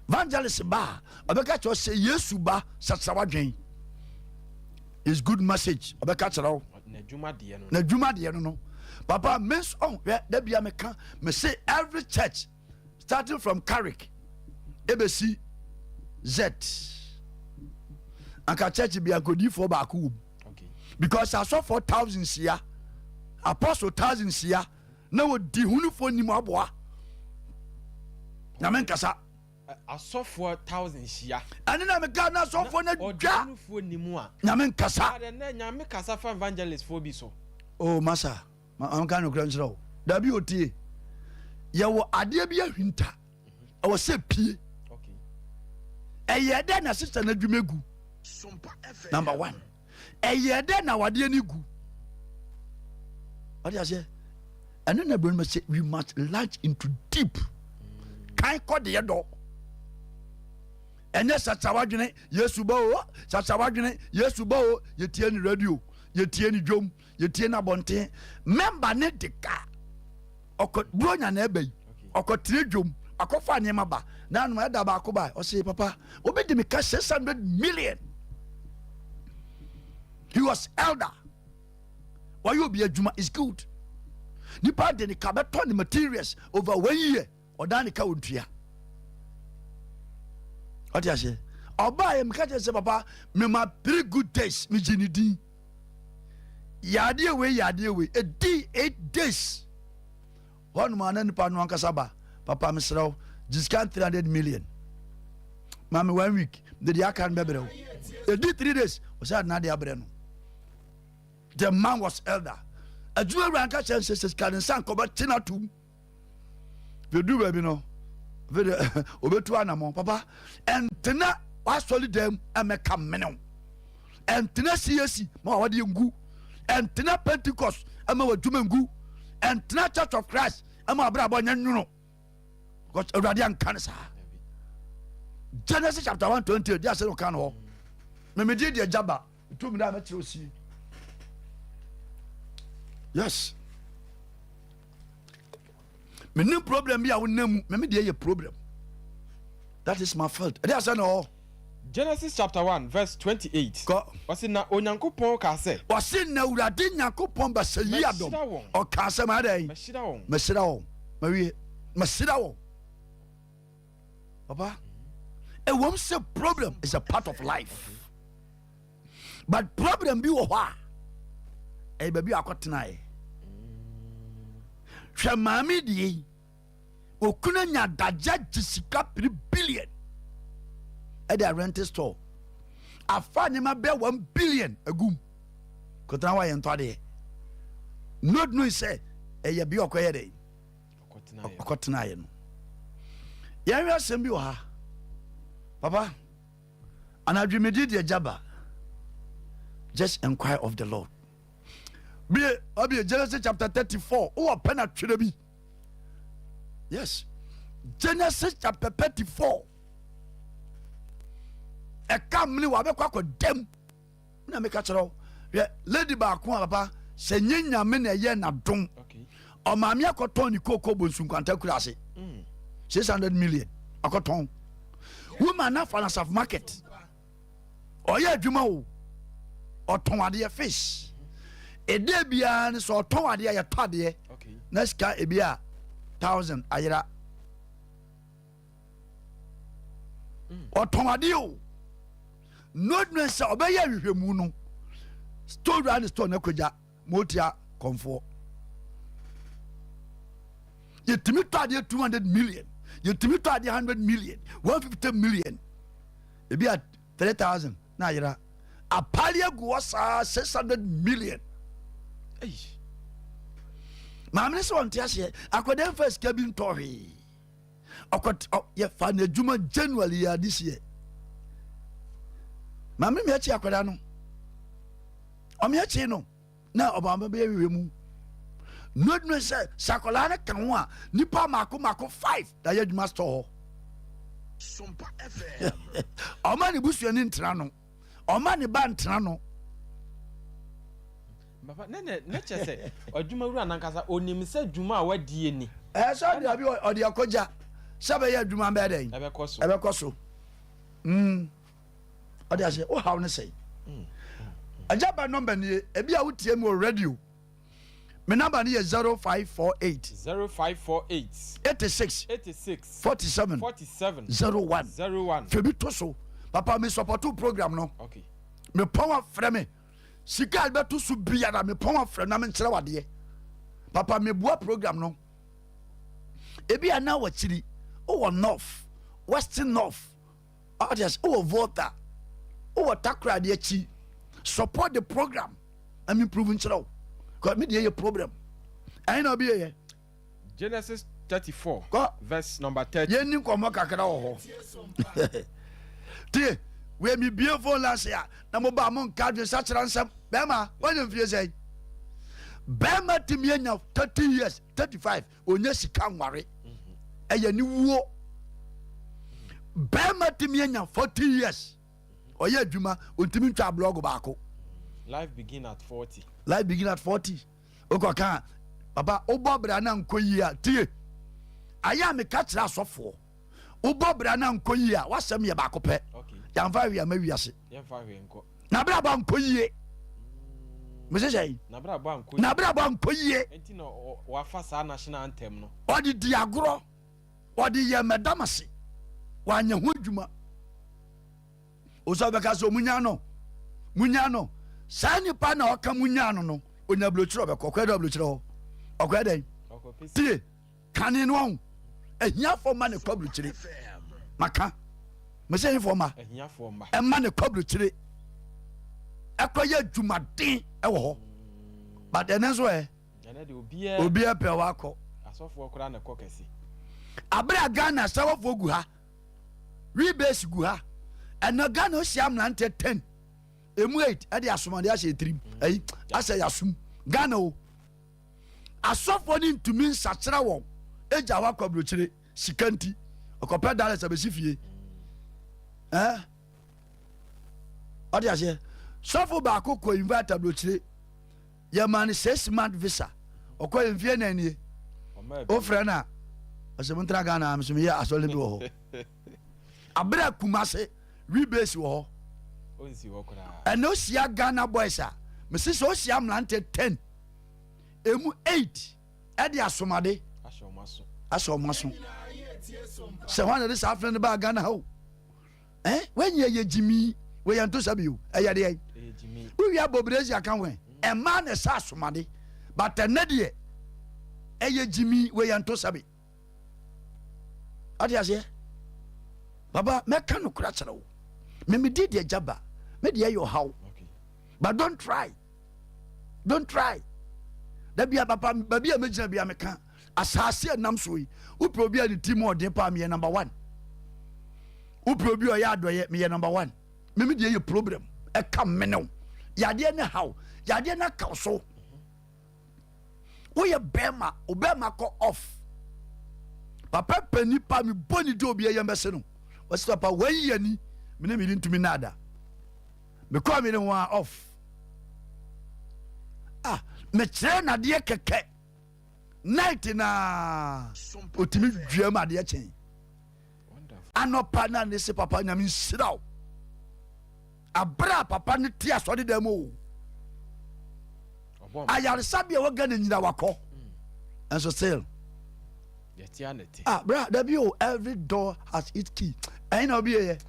Evangelist ba a, ɔbɛka kyerɛ wo sɛ Yesu ba sasra wadwen is good message. Ɔbɛka kyerɛ wo n'adwuma deɛ no. N'adwuma deɛ no papa means ɔn hwɛ, da bia meka me say every church starting from Carrick ebesi. Z. Anka church bi anka odiifoɔ baako wɔ mu. Because asɔfoɔ thousands ya, apostle thousands ya, na wɔdi hunufoɔ nim aboa. Nyame nkasa. Asɔfoɔ thousand hyia. Ɛne na meka na asɔfoɔ no dwa. Ɔdi hunufoɔ nim a. Nyame nkasa. Adɛ nyame kasa fa evangelist foɔ bi so. Oh masa. Ma menka nokorɛ nkyerɛ wo. Dabi o tie. Yɛwɔ adeɛ bi ahwinta. Ɛwɔ sɛ pie. Ɛyɛ dɛ na sista no adwuma gu. Number one. Ɛyɛ dɛ na awadeɛ no gu. Ɔde aseɛ. Ɛno na buroni sɛ we must launch into deep. Kan kɔ deɛ dɔ. Ɛnyɛ sasa wadwene Yesu ba o. Sasa wadwene Yesu ba o. Yɛtie ne radio. Yɛtie ne dwom. Yɛtie no abɔnten. Mɛmba ne de ka ɔkɔ buronya na ɛba yi ɔkɔtena dwom akɔfa nneɛma ba na anum ɛda baako ba ɔse papa obi de me ka 600 million. He was elder. Wɔyɛ obi adwuma is good. Nipa de ne ka bɛtɔ ne materials over 1 year ɔdan ne ka ontua. Ɔte aseɛ. Ɔbaa yɛ meka kyerɛ sɛ papa mema 3 good days megye ne din. Yadeɛ wei yadeɛ wei ɛdi 8 days. Hɔnom a na nipa no ankasa ba papa mesrɛ wo gye sika 300 million. Ma me 1 week de deɛ aka no bɛbrɛ wo. Ɛdi 3 days ɔsɛ adena de abrɛ no. The man was elder. Adwuma wura nka kyerɛ sɛ sika ne nsa nkɔbɛte no atom. Bɛdu baabi no obetu anamɔ papa ɛntena wasɔre dɛm ɛmɛka mmenew ɛntena CAC ma wawadeɛ ngu ɛntena Pentecost ɛma wadwuma ngu ɛntena Church of Christ ɛma abrabɔ nyɛ nwono because awurade anka no saa. Genesis chapter 1:28 di asɛ no ka no hɔ memegye deɛ gyaba tumi dɛ mɛkyerɛ osie. Yes, menim problem bi a wonam mu meme deɛ yɛ problem. That is my fault. Ɛde asɛ na ɔ Genesis chapter 1 verse 28. Kɔ. Ɔse na Onyankopɔn kaa sɛ. Ɔse na Awurade Nyankopɔn bɛsɛ yi adɔm. Mɛhyira wɔn. Ɔkaa sɛ ma dɛn? Mɛhyira wɔn. Mɛhyira wɔn. Mawie. Mɛhyira wɔn. Papa, ɛwom sɛ problem is a part of life. But problem bi wɔ hɔ a ɛyɛ baabi a akɔtenaeɛ. Hwɛ maame deɛ yi, okunu anya adagya gye sika 3 billion ɛde arente store afa nneɛma bɛɛ 1 billion agum kɔtena hɔ a yɛntɔ adeɛ. Not knowing sɛ ɛyɛ bi ɔkɔyɛ dɛ ɔkɔtenaeɛ no. Yɛnhwɛ asɛm bi wɔ ha papa. Anadwemedi deɛ gyaba. Just inquire of the Lord. Bie abie Genesis chapter 34. Wowɔ pɛ na twerɛ bi. Yes. Genesis chapter 34. Ɛka mene wabɛkɔ akɔ dɛm. Na meka kyerɛ wo. Hwɛ lady baako a papa sɛ nye nyame na ɛyɛ n'adom. Ɔmaame akɔtɔn ne kooko bonsu nkwanta kura ase. 600 million akɔtɔn. Woman na fa na market. Ɔyɛ adwuma o. Ɔtɔn adeɛ fish. Ɛdeɛ biara ne sɛ ɔtɔn adeɛ yɛtɔ adeɛ. Na sika ebi a 1,000 ayera. Ɔtɔn adeɛ o. No dwen sɛ ɔbɛyɛ ahwehwɛmu no. Store wura ne store na kɔgya motia kɔnfoɔ. Yɛtumi tɔ adeɛ 200 million. Yɛtumi tɔ adeɛ 100 million. 150 million. Ebi a 3,000 na ayera. Apali agu hɔ saa 600 million. Maame ne sɛ ɔnte aseɛ. Akwadaa mfa sika bi ntɔ hwee. Ɔkɔ yɛfa n'adwuma January yɛ this year. Maame mi akyi akwadaa no. Ɔme akyi no na ɔbaama bɛyɛ hwehwɛ mu. Nodunu sɛ sɛ akwadaa no ka ho a nipa mako mako 5 na yɛ adwuma store hɔ. Sompa FM. Ɔma ne busuani ntena no. Ɔma ne ba ntena no. Papa, ne ne ne kyɛ sɛ adwuma wura nankasa onim sɛ dwuma a wadie ni. Ɛsɛ ɔde abi ɔde akɔgya sɛ bɛyɛ adwuma bɛyɛ dɛn? Ɛbɛkɔ so. Ɛbɛkɔ so. Ɔde aseɛ wo haw ne sɛn? Agya ba nɔmba nie ebi a wotie mu wɔ radio. Me number no yɛ 0548. 0548. 86. 86. 47. 47. 01. 01. Fɛ bi to so. Papa me support program no. Okay. Me pɔn afrɛ me. Sika a bɛto so biara me pɔn afrɛ na me nkyerɛ wadeɛ. Papa me boa program no. Ebi a na wakyiri wowɔ north, western north, ɔde wowɔ Volta, wowɔ Takoradi akyi. Support the program. Na me prove nkyerɛ wo. Because me deɛ yɛ problem. Ɛyin na obi yɛ. Genesis 34 Kɔ. verse number 30. Yɛnni nkɔmmɔ kakra wɔ hɔ. Tie, wei mebie phone lase a na moba mo nka adwene sakyera nsɛm. Bɛrima, woanya mfie sɛn? Bɛrima tumi anya 30 years, 35, ɔnya sika nware. Ɛyɛ ne wuo. Bɛrima tumi anya 40 years, ɔyɛ adwuma, ɔntumi ntwa blɔg baako. Life begin at 40. Life begin at 40. Wokɔ ka papa, wobɔ bra na nkɔ yie a, tie, ayɛ a meka kyerɛ asɔfoɔ, wobɔ bra na nkɔ yie a, wasɛm yɛ baako pɛ. Yɛmfa hwee ama wiase. Yɛmfa hwee nkɔ. Na bra bɔ nkɔ yie, mese sɛ Na bra bɔ ankɔ. Na bra bɔ nkɔ yie. Enti na wafa saa national anthem no. Ɔde di agorɔ, ɔde yɛ mɛdam ase, wanyɛ ho adwuma. Wosɛ bɛka sɛ munya no, munya no saa nipa na ɔka munya no no, onya aburokyerɛ, ɔbɛkɔ ɔkɔyɛ dɛ aburokyerɛ hɔ, ɔkɔyɛ dɛn? Ɔkɔpɛ Tie, kane no ɔho ahiafoɔ ma ne kɔ aburokyire. Maka mesɛ hefoɔ ma ahiafoɔ mma. Ɛma ne kɔ aburokyire ɛkɔyɛ adwumaden ɛwɔ hɔ, but ɛnɛ nso ɛ Ɛnɛ de obiara obiara pɛ wakɔ. Asɔfoɔ koraa na ɛkɔ kɛse. Abere a Ghana asɛwɔfoɔ gu ha, rebase gu ha, ɛnɛ Ghana ohyia mmeranteɛ 10, emu 8 ɛde asomade ahyɛ etirim, ɛyi ahyɛ yasum. Ghana o, asɔfoɔ ne ntumi nsakyera wɔn egya hɔ akɔ aburokyire sika nti, ɔkɔpɛ dollars abɛsi fie. Ɔde aseɛ, sɔfo baako kɔ invite aburokyire, yɛma no 6 month visa, ɔkɔ yɛ mfie na nie. Ɔmaa bi. Wofrɛ no a, ɔsɛ montena Ghana a, meso meyɛ asɔre bi wɔ hɔ. Aberɛ a Kumase rebase wɔ hɔ. Ɔnsi hɔ koraa. Ɛna ohyia Ghana boys a, mese sɛ ohyia mmerante 10, emu 8 ɛde asomade ahyɛ ɔmo aso. Ahyɛ ɔmo aso sɛ hɔ na de saa afrɛ no baa Ghana ha o. Wɔnyɛ yɛ gyimi, wɔyɛ nto sɛ bio, ɛyɛ deɛ Ɛyɛ gyimi. Wowie abɔbrɛsi aka ho ɛ, ɛmaa na ɛsɛ asomade, but ɛnɛ deɛ ɛyɛ gyimi, wɔyɛ nto sɛ bi. Ɔde aseɛ, baba, mɛka no kora kyerɛ wo, memedi deɛ gya ba me deɛ ɛyɛ ɔhaw. But don't try, don't try. Da bia papa, baabi a mɛgyina bia meka asase a nam so yi, wopɛ obi a ne ti mu ɔden paa, meyɛ number one. Wopɛ obi a ɔyɛ adɔyɛ, meyɛ number one. Meme deɛ yɛ problem ɛka mmenew yadeɛ ne haw, yadeɛ no akaw so. Woyɛ bɛrima, wo bɛrima kɔ off. Papa pɛ nipa mebɔ ne di, obi ɛyɛ mbɛse no, wɔsi papa wɔayi ani, mene mede ntumi naada mekɔɔ mene ho a off. Ah, mekyerɛ nadeɛ kɛkɛ night na otumi dua mu adeɛ kyɛn anɔpa na ne se papa, Nyame nhyira wo. Abere a papa ne te asɔre dɛm o, ayaresabea wɔ Ghana nyina wakɔ ɛnso still. Ah bra, dabi o, every door has its key. Ɛyin na obi yɛ.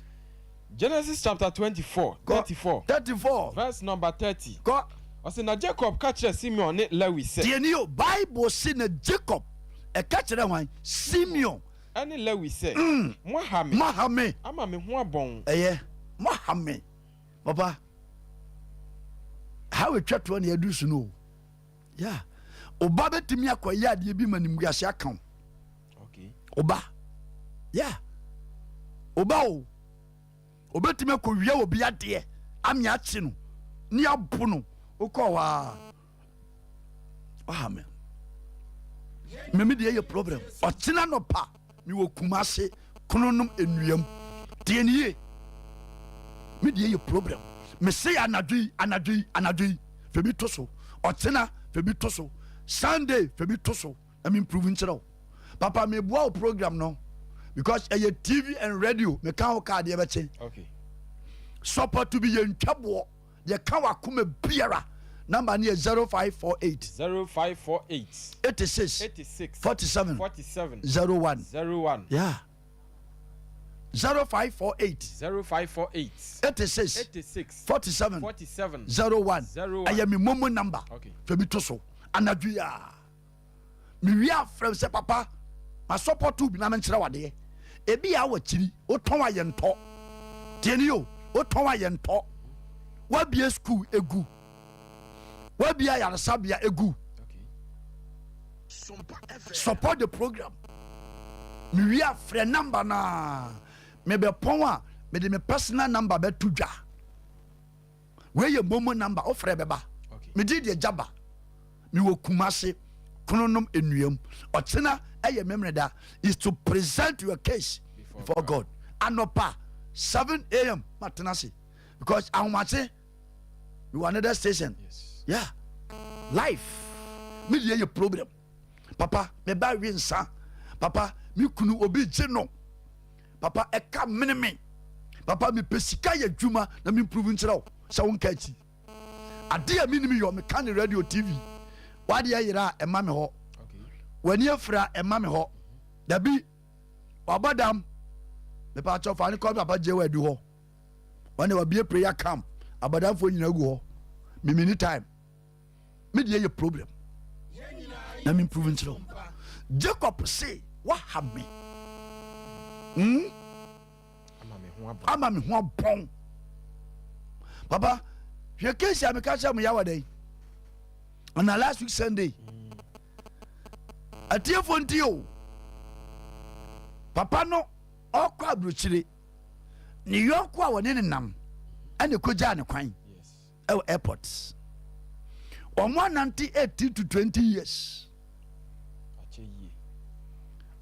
Genesis chapter 24, 34. 34. Verse number 30. Kɔ. Ɔsɛ na Jacob ka kyerɛ Simeon ne Lewi sɛ. Tie ni o, Bible si na Jacob ɛka kyerɛ hwan? Simeon. Ɛne Lewi sɛ, "Moaha me. Moaha me. Ama me ho abɔn." Ɛyɛ moaha me. Papa, how etwa toɔ na yɛadu so no o. Ya ɔba bɛtumi akɔyɛ adeɛ bi ma nimguase aka wo. Ɔba ya ɔba o, ɔbɛtumi akɔwia obi adeɛ ame akye no ne abo no. Wokɔ hɔ a, waha me. Meme deɛ yɛ problem. Ɔkyena nɔpa mewɔ Kumase Kronom nnuam. Tie ne yie, me deɛ yɛ problem. Mese anadwo yi, anadwo yi, anadwo yi, fɛ bi to so, ɔkyena fɛ bi to so, Sunday fɛ bi to so na me improve nkyerɛ wo. Papa, meboa wo program no because ɛyɛ TV and radio. Meka ho kaa deɛ bɛkye. Support bi yɛ ntwa boɔ deɛ ka wakoma biara. Number no yɛ 0548. 0548. 86. 86. 47. 47. 01. 01. Yeah. 0548. 0548. 86. 86. 47. 47. 01. 01. Ɛyɛ me momo number. Okay. Fɛ bi to so. Anadwo yi a. Mewie afrɛ sɛ papa ma support bi na menkyerɛ wadeɛ. Ebi a wɔ akyiri wotɔn a yɛntɔ. Tie ni o, wotɔn a yɛntɔ. Wabie school egu. Wabie ayaresabea egu. Okay. Support the program. Mewie afrɛ number naa. Mebɛpɔn a mede me personal number bɛto dwa. Wei yɛ momo number wofrɛ bɛba. Okay. Mede deɛ gyaba. Mewɔ Kumase Kronom Enuam. Ɔkyena ɛyɛ Memeneda is to present your case Before before God. Anɔpa 7 a.m. matena ase because ahomakye mewɔ another station. Yes. Yeah. Life. Me deɛ yɛ problem. Papa, me ba we nsa. Papa, me kunu obi gye no. Papa, ɛka mene me. Papa, mepɛ sika yɛ adwuma na me improve nkyerɛ wo sɛ wonka akyi. Ade a menim yɔ meka ne radio TV. Wadeɛ yera a ɛma me hɔ. Okay. W'ani afira a ɛma me hɔ. Dabi, wabɔ dam. Mepa kyɛw fa ne kɔ papa gye wɔ adu hɔ. Wɔne wabie prayer camp. Abɔdamfoɔ nyinaa gu hɔ. Mimi ni time. Me deɛ yɛ problem. Na me improve nkyerɛ wo. Jacob se waha me. Ama me ho abɔ. Ama me ho abɔn. Papa, hwɛ case a meka kyerɛ mo yawa dɛn. Ana last week Sunday. Atiefoɔ nti o. Papa no ɔkɔ aburokyire. Ne yɔnko a wɔne ne nam ɛna ɛkɔgyaa ne kwan Yes. ɛwɔ airport. Wɔn anante 18 to 20 years. Akyɛ yie.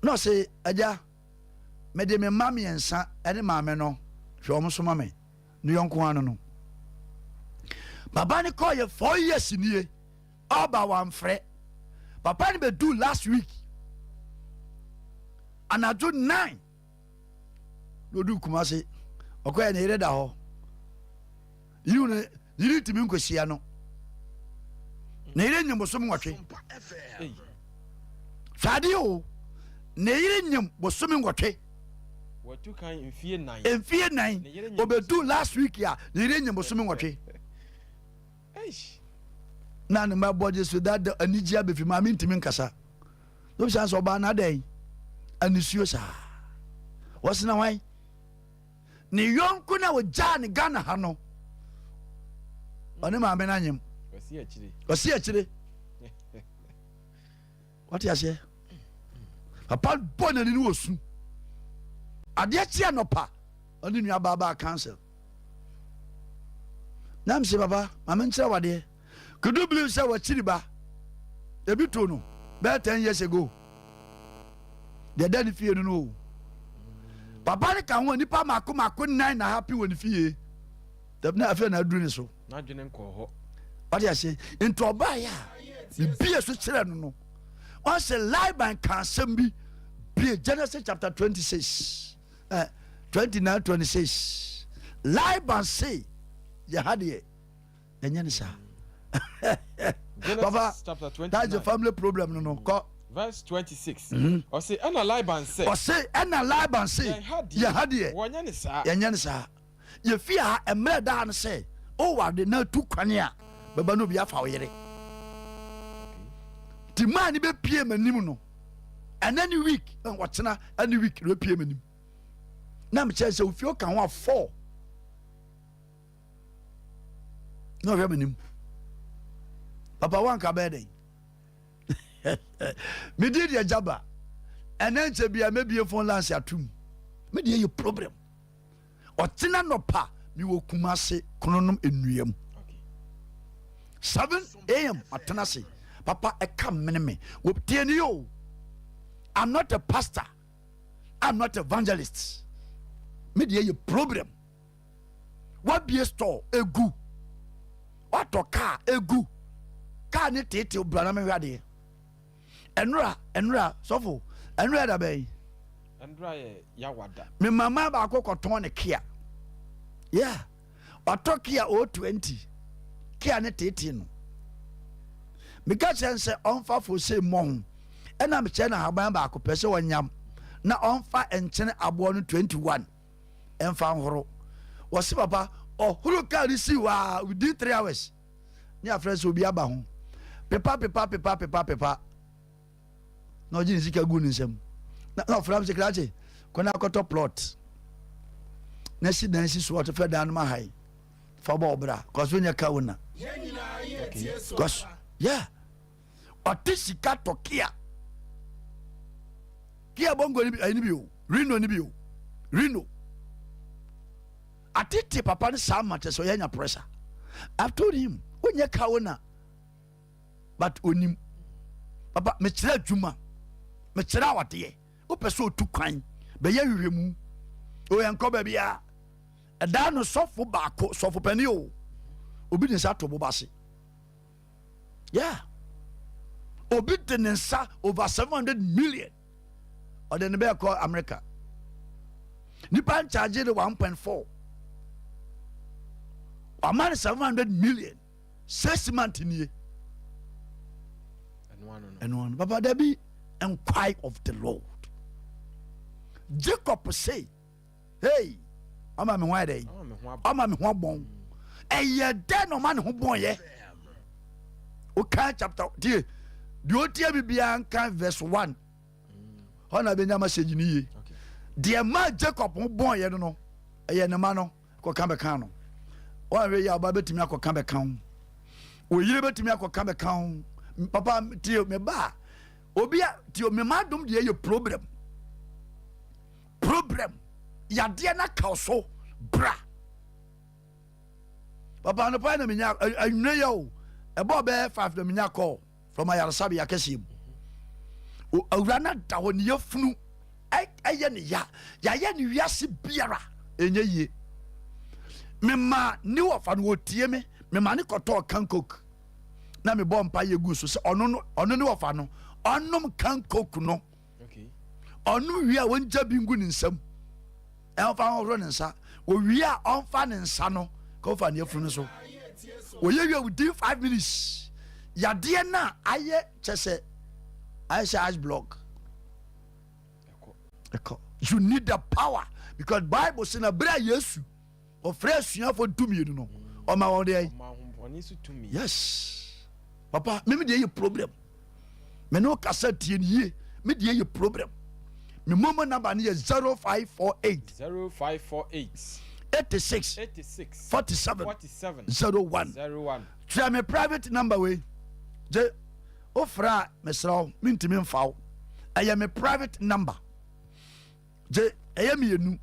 Na ɔse agya mede me mma mmiɛnsa ɛne maame no hwɛ wɔn so ma me ne yɔnko ano no. Papa no kɔɔyɛ 4 years nie ɔba wamfrɛ. Papa no bɛdu last week anadwo 9 na ɔdu Kumase ɔkɔɛ ne yere da hɔ. Yiw no yere ntumi nkɔhyia no. Ne yere nyim bosom 8. Ei. Hwɛ adeɛ o. Ne yere nyim bosome 8. Watu kan mfie 4. Mfie 4. Ne yere nyim Obedu last week a ne yere nyim bosome 8. Eish. Na ne mma bɔ gye so da da anigye abɛfi maame ntumi nkasa. Na obisa sɛ ɔbaa na adɛn anisuo saa. Wɔsena hwan? Ne yɔnko na wɔgyaa ne Ghana ha no ɔne maame no anyem. Ɔsi akyire. Ɔsi akyire. Wate aseɛ? Papa bɔ n'ani ne wɔsu. Adeɛ kye anɔpa ɔne nua baa baa council. Na mse papa maame nkyerɛ wadeɛ. Could you believe sɛ wakyiri ba ebi to no bɛyɛ 10 years ago. Deɛ da ne fie no no o. Papa ne ka ho a nipa mako mako 9 na happy wɔ ne fie. Dabi na afei na aduru ne so. N'adwene nkɔɔ hɔ. Wate aseɛ? Nti ɔbaeɛ a mebie so kyerɛ no no ɔsɛ Laban ka asɛm bi bie Genesis chapter 26 29 26. Laban se yɛ ha deɛ ɛnyɛ ne saa. Papa, Genesis chapter that's the 29. family problem no no. Kɔ. Verse 26. Ɔse ɛna Laban sɛ. Ɔse ɛna Laban se Yɛn ha deɛ. Yɛn ha deɛ. Wɔnyɛ ne saa. Yɛnyɛ ne saa. Yɛfie ha mmerɛ daa no sɛ ɔware na atu kwan a bɛba no obi afa wo yere. Nti maa ne bɛpie m'anim no ɛnɛ ne week ɔkyena ɛne week na bɛpie m'anim. Na mekyerɛ sɛ ofie ɔka ho a 4 na ɔhwɛ m'anim. Papa wanka bɛyɛ dɛn? Medi deɛ gyaba ɛnɛ nkyɛ bia mɛbie phone lines atom. Me deɛ yɛ problem. Ɔkyena nɔpa mewɔ Kumase Kronom Enuam. 7 a.m. atena ase. Papa ɛka mene me. Tie ni o. I'm not a pastor. I'm not evangelist. Me deɛ yɛ problem. Wabie store egu. Watɔ car egu. Car ne tete bra na mehwɛ adeɛ. Ɛnora ɛnora sɔfo ɛnora da bɛn. Ɛnora yɛ yawada. Me mama baako kɔtɔn ne Kia. Yeah. Ɔtɔ Kia 020. Kia ne tete no. Meka kyerɛ no sɛ ɔmfa fose mmɔ ho, ɛna mekyerɛ no ahaban baako pɛ sɛ ɔnyam na ɔmfa nkyene aboɔ no 21 ɛmfa nhoro. Wɔse papa ɔhoro kaa no sii hɔ a within 3 hours ne afrɛ sɛ obi aba ho pepa pepa pepa pepa pepa na ɔgye ne sika gu ne nsam na ɔfrɛ m sɛ krakye kɔ na akɔtɔ plot na si dan si so ɔte fɛ dan no ma ha yi fa bɔ ɔbra kɔso nyɛ ka wo na kɔso yeah ɔte sika tɔ kia kia bongo ni bi ɛyi ni bi o rino ni bi o rino atete papa no saa ma kyɛ sɛ ɔyɛ nya pressure. I've told him wonyɛ ka wo na but onim papa mekyerɛ adwuma mekyerɛ awadeɛ wopɛ sɛ otu kwan bɛyɛ nhwehwɛmu oyɛ nkɔ baabi a ɛdaa no sɔfo baako sɔfo panin o obi de nsa to boba ase yeah obi de ne nsa over 700 million ɔde ne bɛɛ kɔ America nipa nkyagye de 1.4 wama no 700 million 6 months nie. Ɛno ano papa dabi. Inquire of the Lord. Jacob say, hey, ɔma me ho ayɛ dɛ, ɔma me ho abɔn. Ɛyɛ dɛ na ɔma ne ho bɔn yɛ. Woka chapter tie deɛ ɔtie bibiara nka verse 1 hɔ na bɛnya message no yie. Deɛ ma Jacob ho bɔn yɛ no, ɛyɛ ne ma no kɔka bɛka no. Wɔahwɛ yi a, ɔba bɛtumi akɔka bɛka ho, oyere bɛtumi akɔka bɛka ho. Papa tie me ba, obi a tie me ma dom deɛ yɛ problem yadeɛ na kaw so bra. Papa, anɔpa na menya anwummerɛ yɛ o, ɛbɔ bɛyɛ 5 na menya call from ayaresabea kɛseɛ mu. Awura no da hɔ ne yɛfunu ɛyɛ ne ya, yɛayɛ ne wiase biara ɛnyɛ yie. Mema ne wɔfa no wɔtie me, mema ne kɔtɔɔ kankok na mebɔ mpa yɛ gu so sɛ ɔno no ɔno ne wɔfa no ɔnom kankok no. Ɔno wie a, wɔngya bi ngu ne nsam ɛmfa hohoro ne nsa. Owie a, ɔmfa ne nsa no kɔfa ne afunu no so. Wɔyɛ wie within 5 minutes, yadeɛ no a ayɛ kyɛ sɛ ayɛ sɛ ice block ɛkɔ. You need the power because Bible sɛ na berɛ a Yesu ɔfrɛ asuafoɔ 12 no, ɔma wɔn deɛ. Yes papa, mimi deɛ yɛ problem me ne wo kasa tie no yie. Me deɛ yɛ problem. Me momo number no yɛ 0548 0548 86 86 47 47 01. 01. Kyerɛ me private number wei gye wofrɛ a, mesrɛ wo, mentumi mfa wo. Ɛyɛ me private number gye. Ɛyɛ mmienu: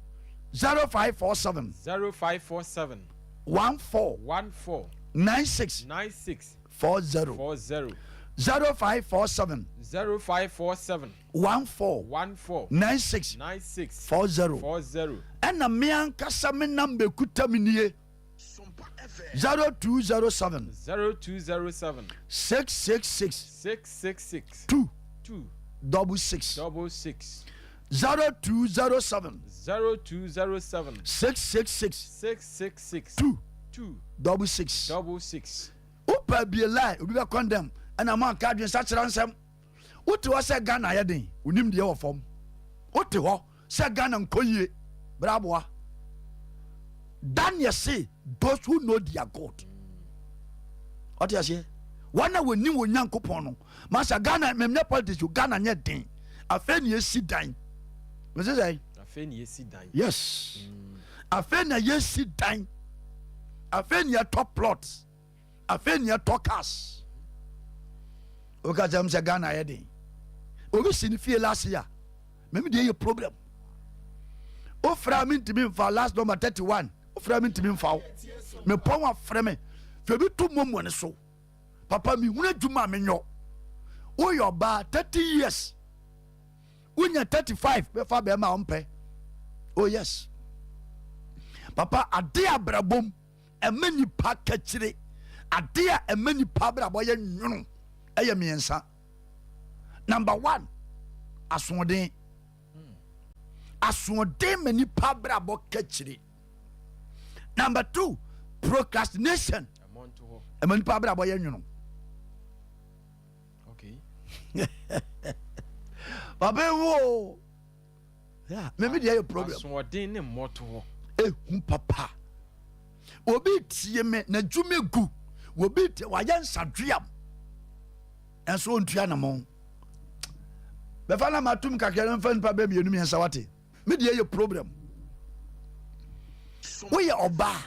0547 0547 14 14 96 96 40. 40. 0547 0547 14 14 96 96 40. 40. Ɛna me ankasa me number kuta me nie: 0207 0207 666 666 2 2 66. 66. 0207 0207 666 666 2 2 66. 66. Wopɛ bie line obi bɛ condemn ɛna mo anka adwene sakyera nsɛm. Wote hɔ sɛ Ghana yɛ den, onim deɛ wɔ fam. Wote hɔ sɛ Ghana nkɔ yie brɛ aboa. Daniel say those who know their God, ɔte aseɛ, wɔn a wɔnim wɔn Nyankopɔn no. Masa Ghana mɛmnyɛ politics o. Ghana nyɛ den. Afei na yɛsi dan mɛ sɛ sɛ Afei ne yɛsi dan. Yes, afei na yɛsi dan, afei na yɛtɔ plot, afei na yɛtɔ cars. Woka kyerɛ m sɛ Ghana yɛ den, obi si ne fie last year. Mɛmi deɛ yɛ problem. Wofrɛ a, mentumi mfa. Last number 31, wofrɛ a, mentumi mfa wo. Mepɔn afrɛ me fɛ bi to mmɔmmɔ ne so. Papa, mehunu adwuma a menyɔ. Woyɛ ɔbaa 30 years, wonya 35 bɛfa bɛrima a ɔmpɛ. Oh yes papa, ade abrabom ɛma nipa kakyire, ade a ɛma nipa abrabɔ yɛ nwono ɛyɛ mmiɛnsa. Number one, asoɔden. Asoɔden ma nipa abrabɔ kakyire. Number two, procrastination. Ɛmɔ nto hɔ. Ɛma nipa abrabɔ yɛ nwono. Papa ewu o. Yeah, me me deɛ yɛ problem. Asoɔden ne mmɔtohɔ. Ehu papa. Obi tie me na dwuma gu. Obi tie wayɛ nsadweam. Ɛnso ontua na mo. Bɛfa na matum kakra na mfa nipa bɛ mmienu mmiɛnsa wate. Me deɛ yɛ problem. Woyɛ ɔbaa.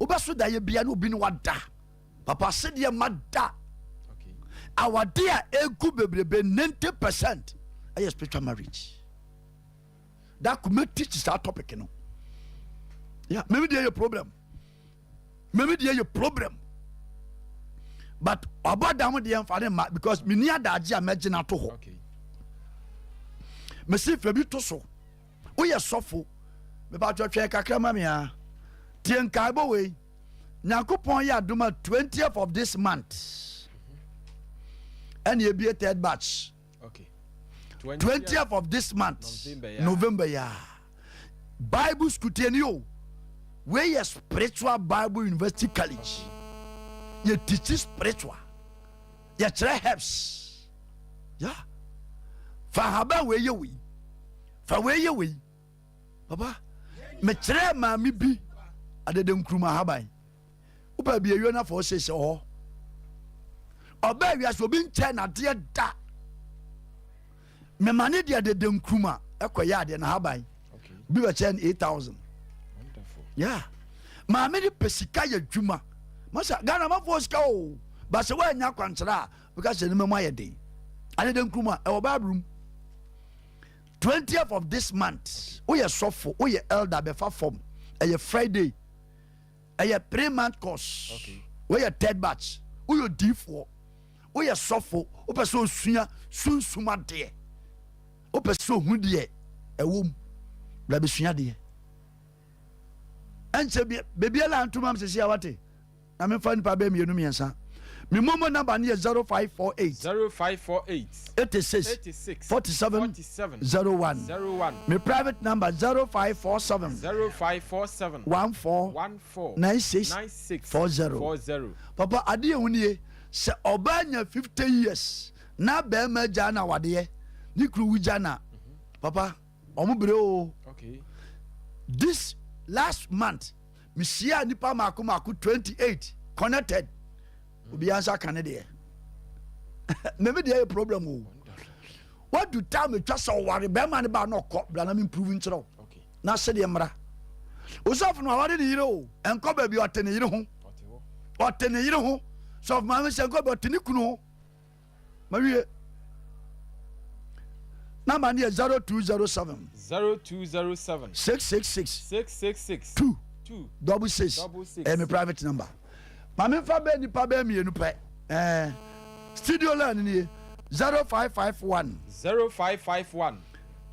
Wobɛso da yɛ bia na obi ne wada. Papa sedeɛ ma da. Awade a egu bebrebe 90% ɛyɛ spiritual marriage. Da kuma teach saa topic no. Yeah, me deɛ yɛ problem. Me deɛ yɛ problem. But ɔbɔ dam deɛ nfa ne ma because me ni adagye a mɛgye na to hɔ. Mesi fɛ bi to so. Woyɛ sɔfo. Meba twɛtwɛn kakra ma me a. Tie nkaebɔ wei. Nyankopɔn yɛ adom a 20th of this month ɛna ebie third batch. Okay. 20th of this month November ya Bible school tie ni o wei yɛ spiritual Bible University College yɛ teach spiritual yɛkyerɛ herbs ya fa ahaban wei yɛ wei fa wei yɛ wei. Papa, mekyerɛɛ maame bi adede nkuruma ahaban. Wopɛ bi awio na fɔ sese hɔ. Ɔbaa wiase obi nkyɛn n'adeɛ da. Mema ne deɛ adede nkuruma ɛkɔyɛ adeɛ n'ahaban. Bi bɛkyɛ no 8000. Yeah. Maame de pɛ sika yɛ adwuma. Masa Ghana mafoɔ sika o. Basɛ woanya akwankyerɛ a, bɛka sɛ ne mamu ayɛ den. Adede nkuruma ɛwɔ Bible mu. 20th of this month woyɛ sɔfo woyɛ elder bɛfa fam ɛyɛ Friday ɛyɛ 3 month course woyɛ third batch woyɛ odiifoɔ woyɛ sɔfo wopɛ sɛ osua sunsum adeɛ wopɛ sɛ ohu deɛ ɛwɔ mu bla bɛsua adeɛ ɛnkyɛ beebiara ntoma m sisi a wate na memfa nipa bɛɛ mmienu mmiɛnsa me momo number no yɛ 0548 0548 86 86 47 47 01 01 me private number 0547 0547 14 14 96 96 40. 40. Papa adeɛ ehu nie sɛ ɔbaa nya 50 years na bɛrima gya na awadeɛ ne kuru wu gya na papa ɔmo bere o. This last month mehyia nipa mako mako 28 connected obiara nsa ka ne deɛ mɛmi deɛ yɛ problem o. Wadu time atwa sɛ ɔware bɛrima ne ba na ɔkɔ bra na mi improve nkyerɛw na sɛdeɛ mmra osɔfo no aware ne yere o ɛnkɔ baabi ɔte ne yere ho ɔte ne yere ho sɔfo maame sɛ nkɔ baabi ɔte ne kunu ho mawie number ne yɛ 0207 0207 666 666 2 2 66 66. Ɛyɛ mi private number maame nfa bɛɛ nipa bɛɛ mmienu pɛ studio line ni ye 0551 0551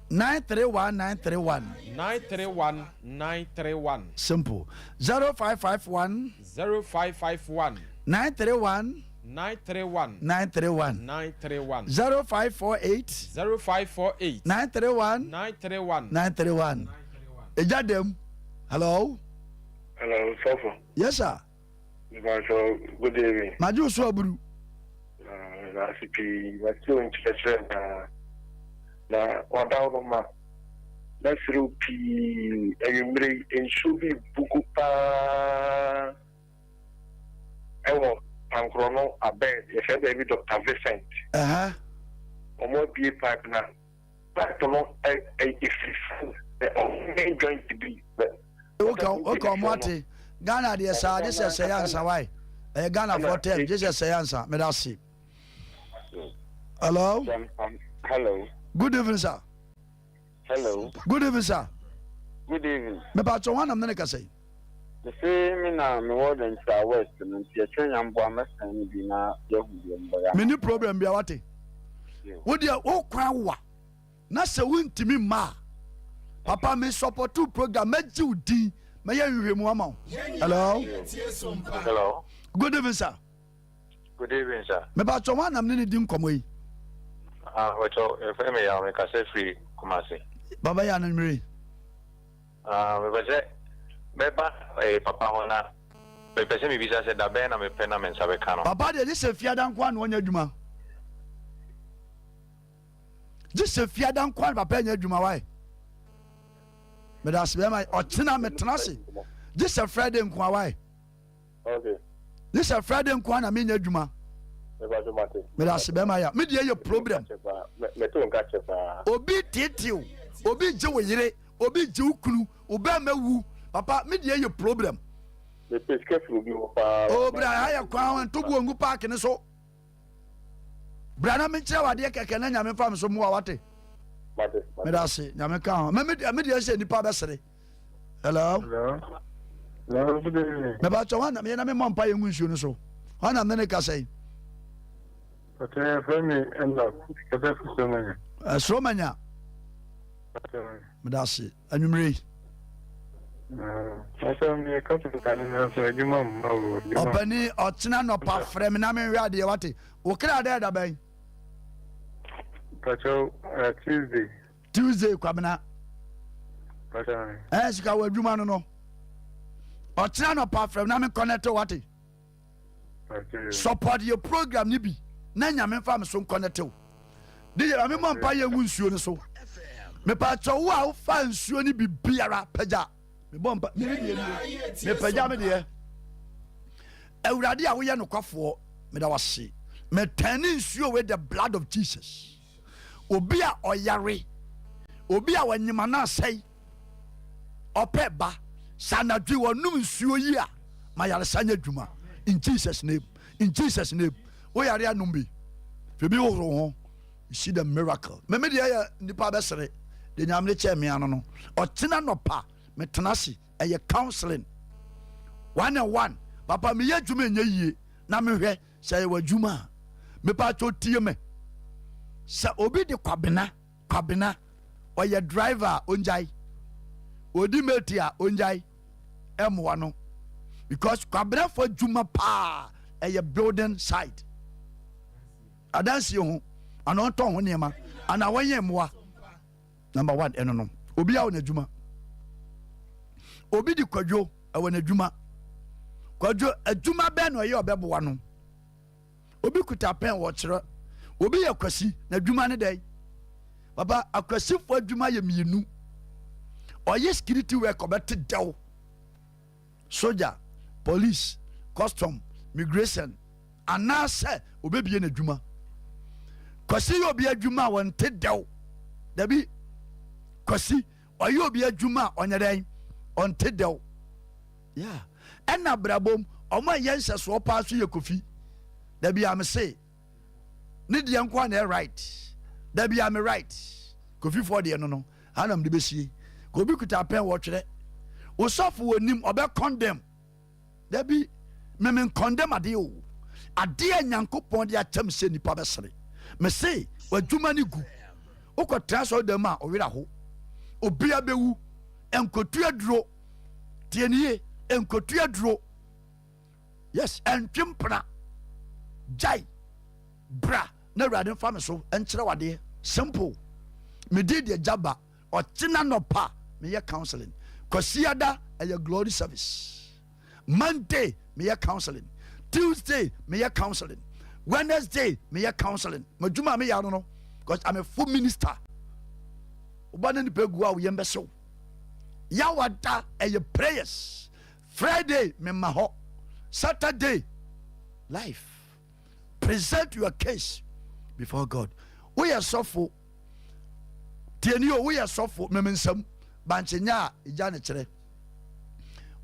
931 931. 931 931. Simple, 0551 0551 931 931 931. 931. 0548 0548 931 931 931. Ɛgya dɛm hello. Hello, Sɔfo. Yes sir. Mepa good evening. Magye wo so aburu. Ase pii, mate wo nkyerɛkyerɛ na wada wo no ma mɛsrɛ wo pii anwummerɛ yi nsuo bi bugu paa ɛwɔ Pankorɔ no abɛn yɛfrɛ baabi Dr. Vincent. Ɔmo abie pipe na pipe no ɛfiri fam ɔmo main joint bi. Woka ɔmo ate Ghana deɛ saa gye sɛ sɛyɛ ansa wae ɛyɛ Ghana fɔ tɛm gye sɛ sɛyɛ ansa meda ase. Hello. Hello. Good evening, sir. Hello. Good evening, sir. Good evening. Mepatwɛ wɔn anam ne ne kasa yi. Mese me na mewɔ Denkyira West no nti ɛkyerɛ nyamboa mɛsɛn no bi na yɛahu deɛ mbɔyɛ. Menni problem bia wate. Wo deɛ wo kwan wa na sɛ wontumi mma a papa me support program mɛgye wo din mɛyɛ nhwehwɛmu ama wo. Hello. Hello. Good evening, sir. Good evening, sir. Mepatwɛ wɔn anam ne ne di nkɔmmɔ yi. Ah, wɔkyɛ yɛfrɛ me Yaw mekasa firi Kumase. Baba yɛ ananwere. Ah, mepɛ sɛ bɛba papa hɔ na mepɛ sɛ mebisa sɛ da bɛn na mepɛ na me nsa bɛka no. Papa deɛ gye sɛ fiada nko a na ɔnyɛ adwuma. Gye sɛ fiada nko ara na papa nyɛ adwuma wae. Meda ase bɛrima ɔkyena metena ase. Gye sɛ Friday nko ara wae. Okay. Gye sɛ Friday nko ara na menyɛ adwuma. Meda ase bɛrima ya. Me deɛ yɛ problem. Obi tetew, obi gye wo yere, obi gye wo kunu, wo bɛrima wu. Papa, me deɛ yɛ problem. Mepɛ sika firi obi hɔ paa. O bra ha yɛ kwan ho ntoboɔ ngu paaki ne so. Bra na menkyerɛ wo adeɛ kɛkɛ na Nyame mfa me so mmoa wate. Meda ase Nyame ka ho. Me me deɛ sɛ nipa bɛsere. Hello. Hello. Hello, good evening. Meba kyɛ hwan na meyɛ na memmɔ mpa yɛ ngu nsuo no so. Hwan na mene ne kasa yi? Pàtó yɛ fẹ́ mi ɛnna kẹsẹ̀ fún Sọmanya. Sọmanya. Meda ase anwummere yi. Ɔpani ɔkyena nɔpa frɛ me na menhwɛ adeɛ wate. Wo kra dɛ da bɛn? Tuesday. Tuesday Kwabena. Ɛɛ sika wɔ adwuma no no. Ɔkyena nɔpa frɛ me na me connect wate. Support yɛ program ni bi na nyame nfa me so nkɔnɛte wo. DJ ma me mmɔ mpa yɛ ngu nsuo no so. Mepa kyɛw wo a wofa nsuo no bi biara pagya. Mebɔ mpa me deɛ nie. Mepagya me deɛ. Awurade a woyɛ nokwafoɔ meda wase. Metɛne nsuo with the blood of Jesus. Obi a ɔyare, obi a wanyima no asɛe, ɔpɛ ba, sɛ anadwo wɔnom nsuo yi a, ma yaresa nyɛ adwuma. In Jesus name, in Jesus name. Woyare anom bi, fi bi hohoro ho. You see the miracle. Me me deɛ yɛ nipa bɛsere de nyame de kyɛɛ me ano no. Ɔkyena nɔpa metena ase ɛyɛ counseling one and one. Papa meyɛ adwuma ɛnyɛ yie na mehwɛ sɛ ɛyɛ w'adwuma a. Mepatwo tie me. Sɛ obi de kwabena kwabena ɔyɛ driver a ongyae. Odi mate a ongyae ɛmmoa no because kwabenafo adwuma paa ɛyɛ building site. Adansie ho anaa ɔntɔn ho nneɛma anaa wɔnyɛ mmoa. Number one ɛno no obi a wɔ n'adwuma. Obi di kwadwo ɛwɔ n'adwuma. Kwadwo adwuma bɛn na ɔyɛ ɔbɛboa no. Obi kuta pɛn wɔkyerɛ. Obi yɛ kwasi n'adwuma ne dɛn. Papa akwasifo adwuma yɛ mmienu. Ɔyɛ security work ɔbɛte dɛw. Soja, police, custom, migration anaasɛ obebie n'adwuma. Kwasi yɛ obi adwuma a wɔnte dɛw. Dabi, Kwasi ɔyɛ obi adwuma a ɔnyɛ dɛn ɔnte dɛw. Yeah. Ɛna brabom ɔmo a ɛyɛ nhyɛsoɔ paa so yɛ Kofi. Dabi a mese ne deɛ nko a na ɛyɛ right. Dabi a me right. Kofifoɔ deɛ no no ha na mede bɛsie. Obi kuta pɛn wɔtwerɛ. Osɔfo wɔ nim ɔbɛ condemn. Dabi me me condemn adeɛ o. Adeɛ a Nyankopɔn de akyɛm sɛ nipa bɛsere. Mese w'adwuma ne gu. Wokɔtena asɔre dɛm a ɔwerɛ ho. Obia bɛwu. Nkotu aduro. Tie ne yie. Nkotu aduro. Yes, ɛntwe mpena. Gyae. Bra na Awurade mfa me so nkyerɛ wadeɛ. Simple. Medi deɛ gya ba. Ɔkyena nɔpa meyɛ counseling. Kwasiada ɛyɛ glory service. Monday meyɛ counseling. Tuesday meyɛ counseling. Wednesday meyɛ counseling. Madwuma a meyɛ ano no because I'm a full minister. Woba ne nipa gu a woyɛ mbɛsew. Yawada ɛyɛ prayers. Friday mema hɔ. Saturday life. Present your case before God. Woyɛ sɔfo. Tie ni o, woyɛ sɔfo mem nsam bankye nya a egya ne kyerɛ.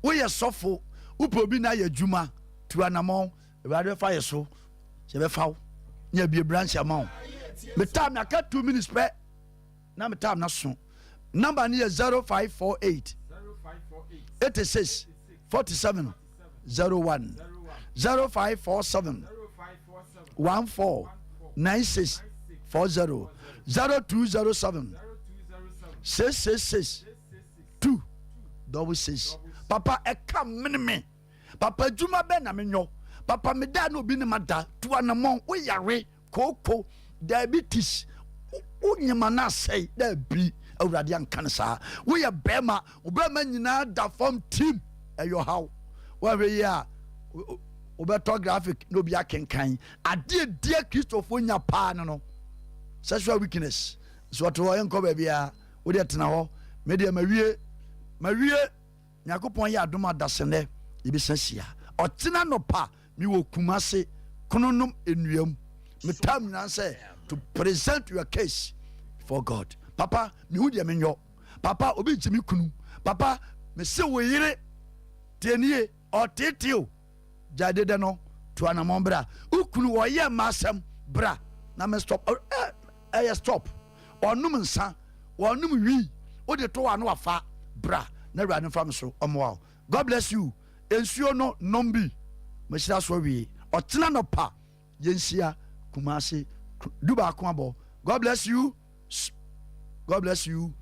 Woyɛ sɔfo, wopɛ obi na ayɛ adwuma, tu anamɔn, Awurade bɛfa yɛ so, yɛbɛfa wo, ne abie branch ama wo. Me time aka 2 minutes pɛ na me time na so. Number no yɛ 0548 86 47 01 0547 14 96 40 0207 666 2 double 6. Papa ɛka mene me. Papa adwuma bɛn na menyɔ? Papa meda na obi ne ma da. Tu anamɔn, woyare, kooko, diabetes, wo nyema no asɛe. Daabi, Awurade anka no saa. Woyɛ bɛrima, wo bɛrima nyinaa da fam tim, ɛyɛ ɔhaw. Woahwɛ yie a, wobɛtɔ graphic na obi akenkan. Adeɛ di a Kristofoɔ nya paa no no, sexual weakness. So ɔte hɔ yɛnkɔ baabiara. Wo deɛ tena hɔ. Me deɛ mawie. Mawie. Nyankopɔn yɛ adom a dasennɛ yɛbɛsan hyia. Ɔkyena nɔpa mewɔ Kumase, Kronom Nnuam. Me time nyinaa sɛ to present your case before God. Papa, mehu deɛ menyɔ. Papa, obi gye me kunu. Papa, mese wo yere tie nie, ɔteetee o. Gyae dedɛ no, tu anamɔn bra. Wo kunu ɔyɛ mma asɛm, bra na me stop. Ɛyɛ stop. Ɔnom nsa, ɔnom wii, wode to hɔ a na wafa. Bra na Awurade mfa me so ɔmmoa wo. God bless you. Nsuo no nom bi. Mahyira so awie. Ɔkyena nɔpa yɛnhyia Kumasi 11 abɔ. God bless you. God bless you.